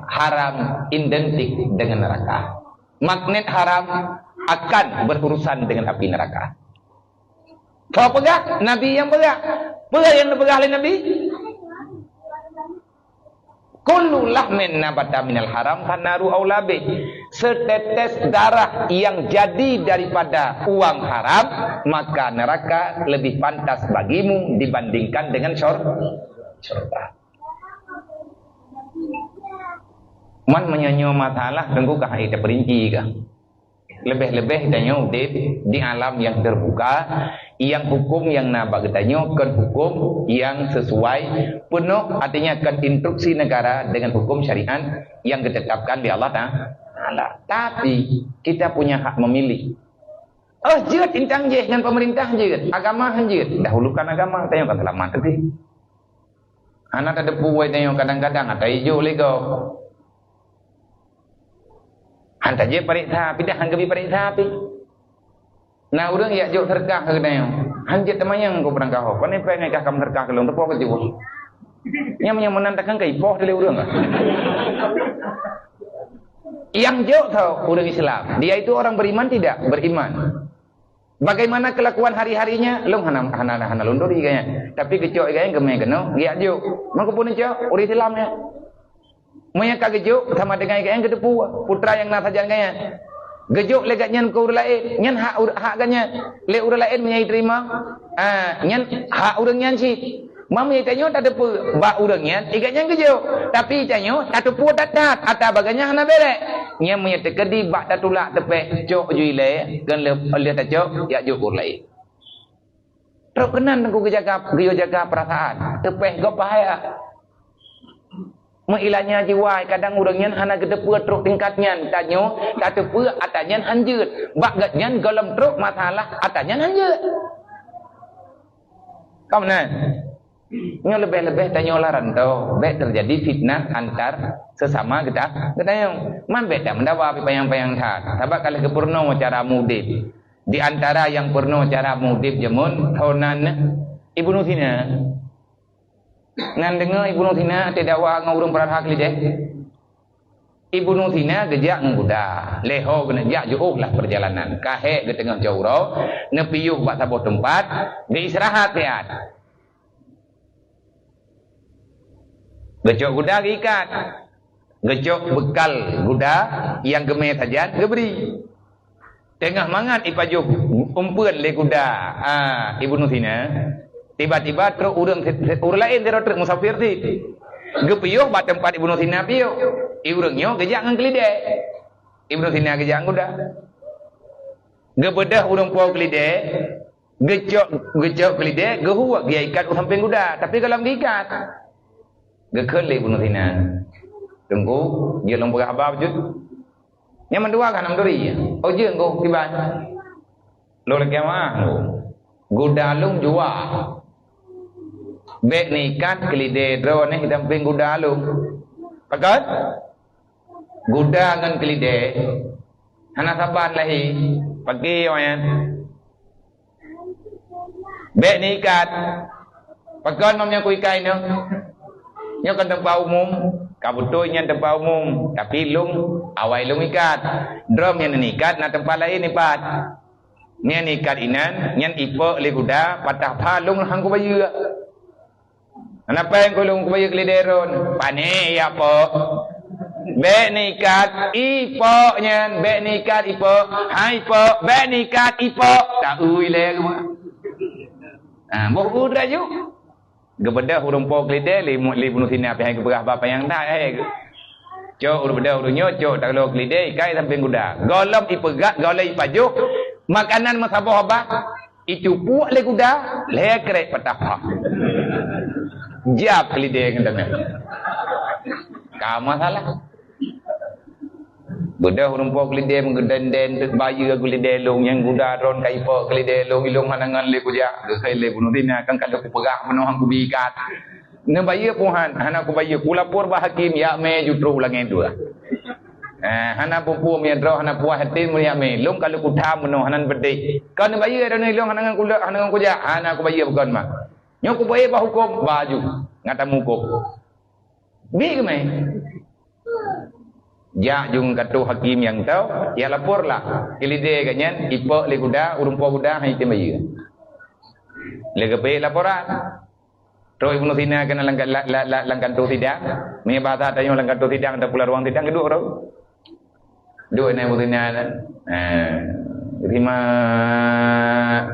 haram identik dengan neraka. Magnet haram akan berurusan dengan api neraka. Soe peugah? Nabi nyang peugah. Peue nyang neupeugah lé Nabi? "Kullu lahmin nabata minal haram fannaru aula bih." Setetes darah yang jadi daripada uang haram, maka neraka lebih pantas bagimu dibandingkan dengan syur-, syurga. Man meunyoe nyoe masalah teungku ka hai tapeurinci kah. Leubeh-leubeh tanyoe udeb di alam nyang teubuka, nyang huköm nyang na bak geutanyoe kon huköm nyang sesuai peunoh, artinya kon instruksi negara dengan huköm syariat nyang geutetapkan lé Allah Taala. Tapi, kita punya hak memilih. Oh, jeuet intan jih ngon pemerintah jeuet, agama han jeuet. Dahulukan agama, tanyoe ka seulamat teuh. Hana tateupeue tanyoe kadang-kadang ata ijok lé gob. Han tajak pareksa, pih dah han geubi pareksa pih. Na ureuëng jak jok seudeukah keu geutanyoe. Han jeuet teumanyong keu peurangkaho. Pane péng nyang ka kam seudeukah keu lôn, teupeue keu jeuet. Nyang meunyoe meunan takheun ka ipoh dilèe ureuëng. Nyang jok tho ureuëng Islam. Dia itu orang beriman tidak? Beriman. Bagaimana kelakuan hari-harinya? Lôn hana, hana, hana lôn turi gobnyan. Tapi geucok gobnyan geumè keunoe, geujak jok. Meukeupue neucok, ureuëng Islam nyan. Meunyoe ka geujok, sama dengan gobnyan geuteupeue, putra nyang na sajan gobnyan. Geujok lé gobnyan keu ureuëng laén, nyan hak ur-, hak gobnyan. Lé ureuëng laén meunyoe jiteurimong, ah, nyan hak ureuëng nyan cit. Meunyoe tanyoe tateupeue bak ureuëng nyan, gobnyan geujok. Tapi tanyoe tateupeue that-that, ata bak gobnyan hana bèrèh. Nyan meunyoe teukeudi bak tatulak teupèh cok ju ilèe, kon lheueh, lheueh tacok, jak jok ureuëng laén. Trok keunan teungku geujaga, geuyue jaga peurasaan. Teupèh gob bahaya. Meuilanya jiwa, kadang ureuëng nyan hana geuteupeue trok tingkat nyan. Tanyoe tateupeue ata nyan han jeuet. Bak gobnyan gohlom trok masalah ata nyan han jeuet. Ka meunan? Nyoe leubeh-leubeh tanyoe lam rantô, bèk teujadi fitnah antar sesama geuta-, geutanyoe. Man bèk tameudawa pih panyang-panyang that. Sabab ka lheueh geupeurunoe cara mudeb. Di antara nyang peurunoe cara mudeb jameun, tho nan Ibnu Sina. Nan deungoe Ibnu Sina teudawa ngon ureuëng peurata keulideh? Ibnu Sina geujak ngon guda. Lhèe ho geuneuk jak, jiôh lah peurjalanan. Ka hék geuteungoh cot uroe, neupiôh bak saboh teumpat, geuistirahat siat. Geucok guda geuikat. Geucok beukal guda nyang geumè sajan geubri. Teungoh mangat ipajoh umpeuen lé guda, ah, Ibnu Sina, tiba-tiba trok ureueng, ureueng laén sidroe trok musafir cit. Geupiôh bak teumpat Ibnu Sina piôh. I ureueng nyoe geujak ngon keulidèe. Ibnu Sina geujak ngon guda. Geubeudôh ureueng po keulidèe, geucok, geucok keulidèe, geuhuek, geuikat u sampéng guda, tapi gohlom geuikat. Geukheun lé Ibnu Sina, "Teungku, jeuet lôn peugah haba bacut." Nyang mandua ka nam turi. "Oh, jeuet, Teungku, kiban?" "Lôn lakèe meu'ah, Teungku. Guda lôn juah. Bèk neuikat keulidèe droeneuh i sampéng guda lôn." "Pakon?" "Guda ngon keulidèe hana saban lahé, paké awaknyan. Bèk neuikat." "Pakon mam nyang kuikat inoe? Nyoe kan teumpat umum." "Ka beutôi nyan teumpat umum, tapi lôn awai lôn ikat. Droe nyang neuikat na teumpat laén ipat. Nyang neuikat inan, nyan ipok lé guda, patah pha lôn han kubayeue." "Hana péng keu lôn kubayeue keulidèe droeneuh." "Pané ya pok? Bèk neuikat ipok nyan, bèk neuikat ipok. Hai pok, bèk neuikat ipok." Taui lé geuh. Ha, boh u laju. Geubeudôh ureueng po keulidèe lé, lé Ibnu Sina pih hai geupeugah haba panyang that, hai geuh. Cok ureueng beudôh ureueng nyoe, cok taloe keulidèe, ikat i sampéng guda. Gohlom ipeugah, gohlom ipajoh makanan meusaboh haba. Itupuek lé guda, lhèe krek patah pha. Jiab keulidèe ngon tangan. Ka masalah. Beudôh ureueng po keulidèe meugeudèn-dèn, "Teuk bayeue keulidèe lôn, nyang guda droen ka ipok keulidèe lôn, ilôn hana ngon lé kujak." Geukheun lé Ibnu Sina, "Kan ka lheueh kupeugah meunoe han kubi ikat." "Neubayeue peue han?" "Hana kubayeue, kulapor bak hakim, jak mè ju trok u langèt dua." "Eh, hana peue-peue, meunyoe droe hana puas até meunyoe jak mè. Lôn ka lheueh kutham meunoe, hana neupeudeh. Kon neubayeue droeneuh ilôn hana ngon kulak, hana ngon kujak?" "Hana kubayeue, pakon ma?" "Nyoe kubayeue bak hukôm." "Ba ju, ngat tamuhukôm." Bi geumè. Jak ju ngon kantô hakim nyang tho, ya laporlah. Keulidèe geuh nyan ipok lé guda, ureueng po guda han item bayeue. Lé geupeuék laporan. Trok Ibnu Sina keunan lam, lam, lam, lam, lam kantô sidang. Meunyoe basa tanyoe lam kantô sidang atawa lam ruang sidang, geuduek droe. Duek nyan Ibnu Sina nyan. Ha, terima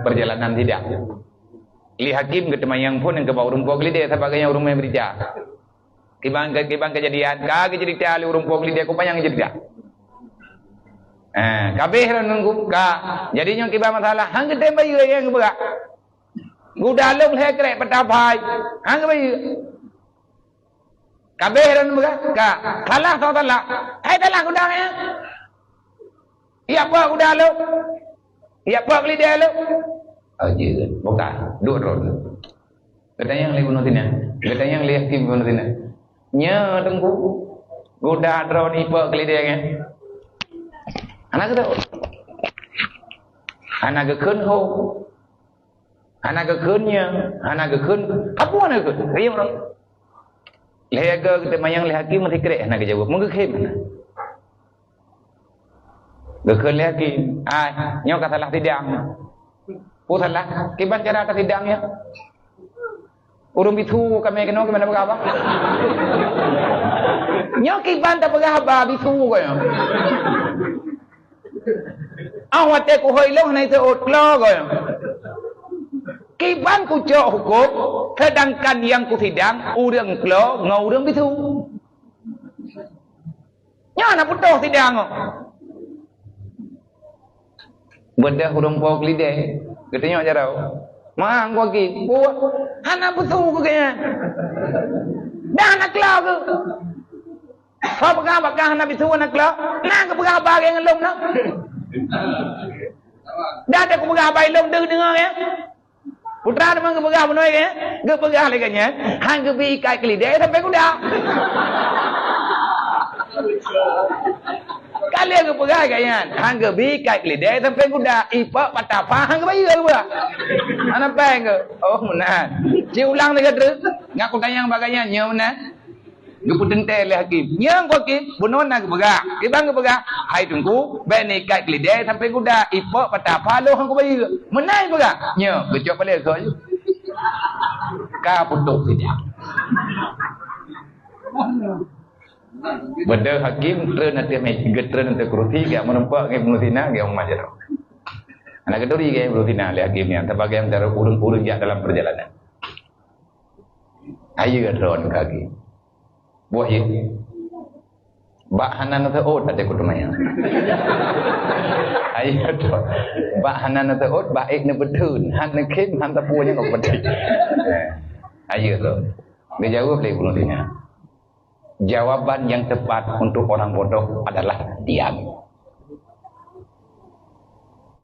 perjalanan sidang. Lé hakim geuteumanyong phôn nyang keu bak ureueng po keulidèe, sabab geuh nyan ureueng mè beurita. Kiban ke-, kiban keujadian, ka geuceurita lé ureueng po keulidèe, kupanyang ceurita. Eh, ka abéh lôn nunggu, ka. Jadi nyoe kiban masalah, han geutem bayeue nyang geupeugah. Guda lôn lhèe krek patah pha, han geubayeue. Ka abéh lôn peugah, ka. Salah soe salah? Hai salah guda nyan. Ijak pok guda lôn. Ijak pok keulidèe lôn. Oh, jeuet. Bukan. Duek droe. Geutanyong lé Ibnu Sina. Geutanyong lé hakim Ibnu Sina. Nyo, Teungku, guda droeneuh ipok keulidèe nyan? Hana geutôh. Hana geukheun ho. Hana geukheun nyo, hana geukheun, hana geukheun. Lhèe go geuteumanyong lé hakim meusikrek hana geujaweueb, meugeukheun hana. Geukheun lé hakim, "Ai, nyoe ka salah sidang." "Peue salah? Kiban cara tasidang nyoe?" "Ureueng bisu ka mè keunoe, kiban tapeugah haba?" "Nyoe kiban tapeugah haba bisu keuh nyoe?" "Ah, watèe kuhôi lôn hana iteuôt kloe," kheun. "Kiban kucok hukôm, seudangkan nyang kusidang ureueng kloe ngon ureueng bisu. Nyan na putôh sidang nyoe." Beudôh ureueng po keulidèe, geutanyoe jaroe. "Mang, ku aki, peue hana bisu keuh nyan? Dah hana kloe keuh?" "Soe peugah bak kah hana bisu hana kloe? Na geupeugah haba lagèe ngon lôn na. Dah teupeugah haba lôn deuh deungoe, ya. Putra teuma geupeugah bunoe, ya. Geupeugah lé geuh nyan, han geubi ikat keulidèe sampoe guda." Ka lheueh geupeugah lé geuh nyan, han geubi ikat keulidèe sampoe guda, ipok patah pha han geubayeue geupeugah. Hana péng keuh. Oh, meunan. Ci ulang lagèe treuk. Ngat kutanyong bak geuh nyan, nyoe meunan. Geupeuteuntèe lé hakim. Nyoe Teungku Hakim, bunoe na geupeugah. Kiban geupeugah, "Hai Teungku, bèk neuikat keuleudèe sampoe guda, ipok patah pha lôn han kubayeue." Meunan geupeugah. Nyoe, geucok palèe keu jih. Ka putôh sidang. Beudôh hakim treun ateueh mé-, geutreun ateueh kurusi, geujak meureumpok ngon Ibnu Sina, geujak meumajroh. Hana geuturi ngon Ibnu Sina lé hakim nyan, sebagai antara ureueng-ureueng jak dalam perjalanan. Ayeue droe keu hakim. Boh ye. Bak hana neuseuôt até kuteumaya. Ayeue droe. Bak hana neuseuôt, bak ék neubeuteun. Han neukhém, han teupeu nyang keu peudeh. Ayeue droe. Geujaweueb lé Ibnu Sina. Jawaban yang tepat untuk orang bodoh adalah diam.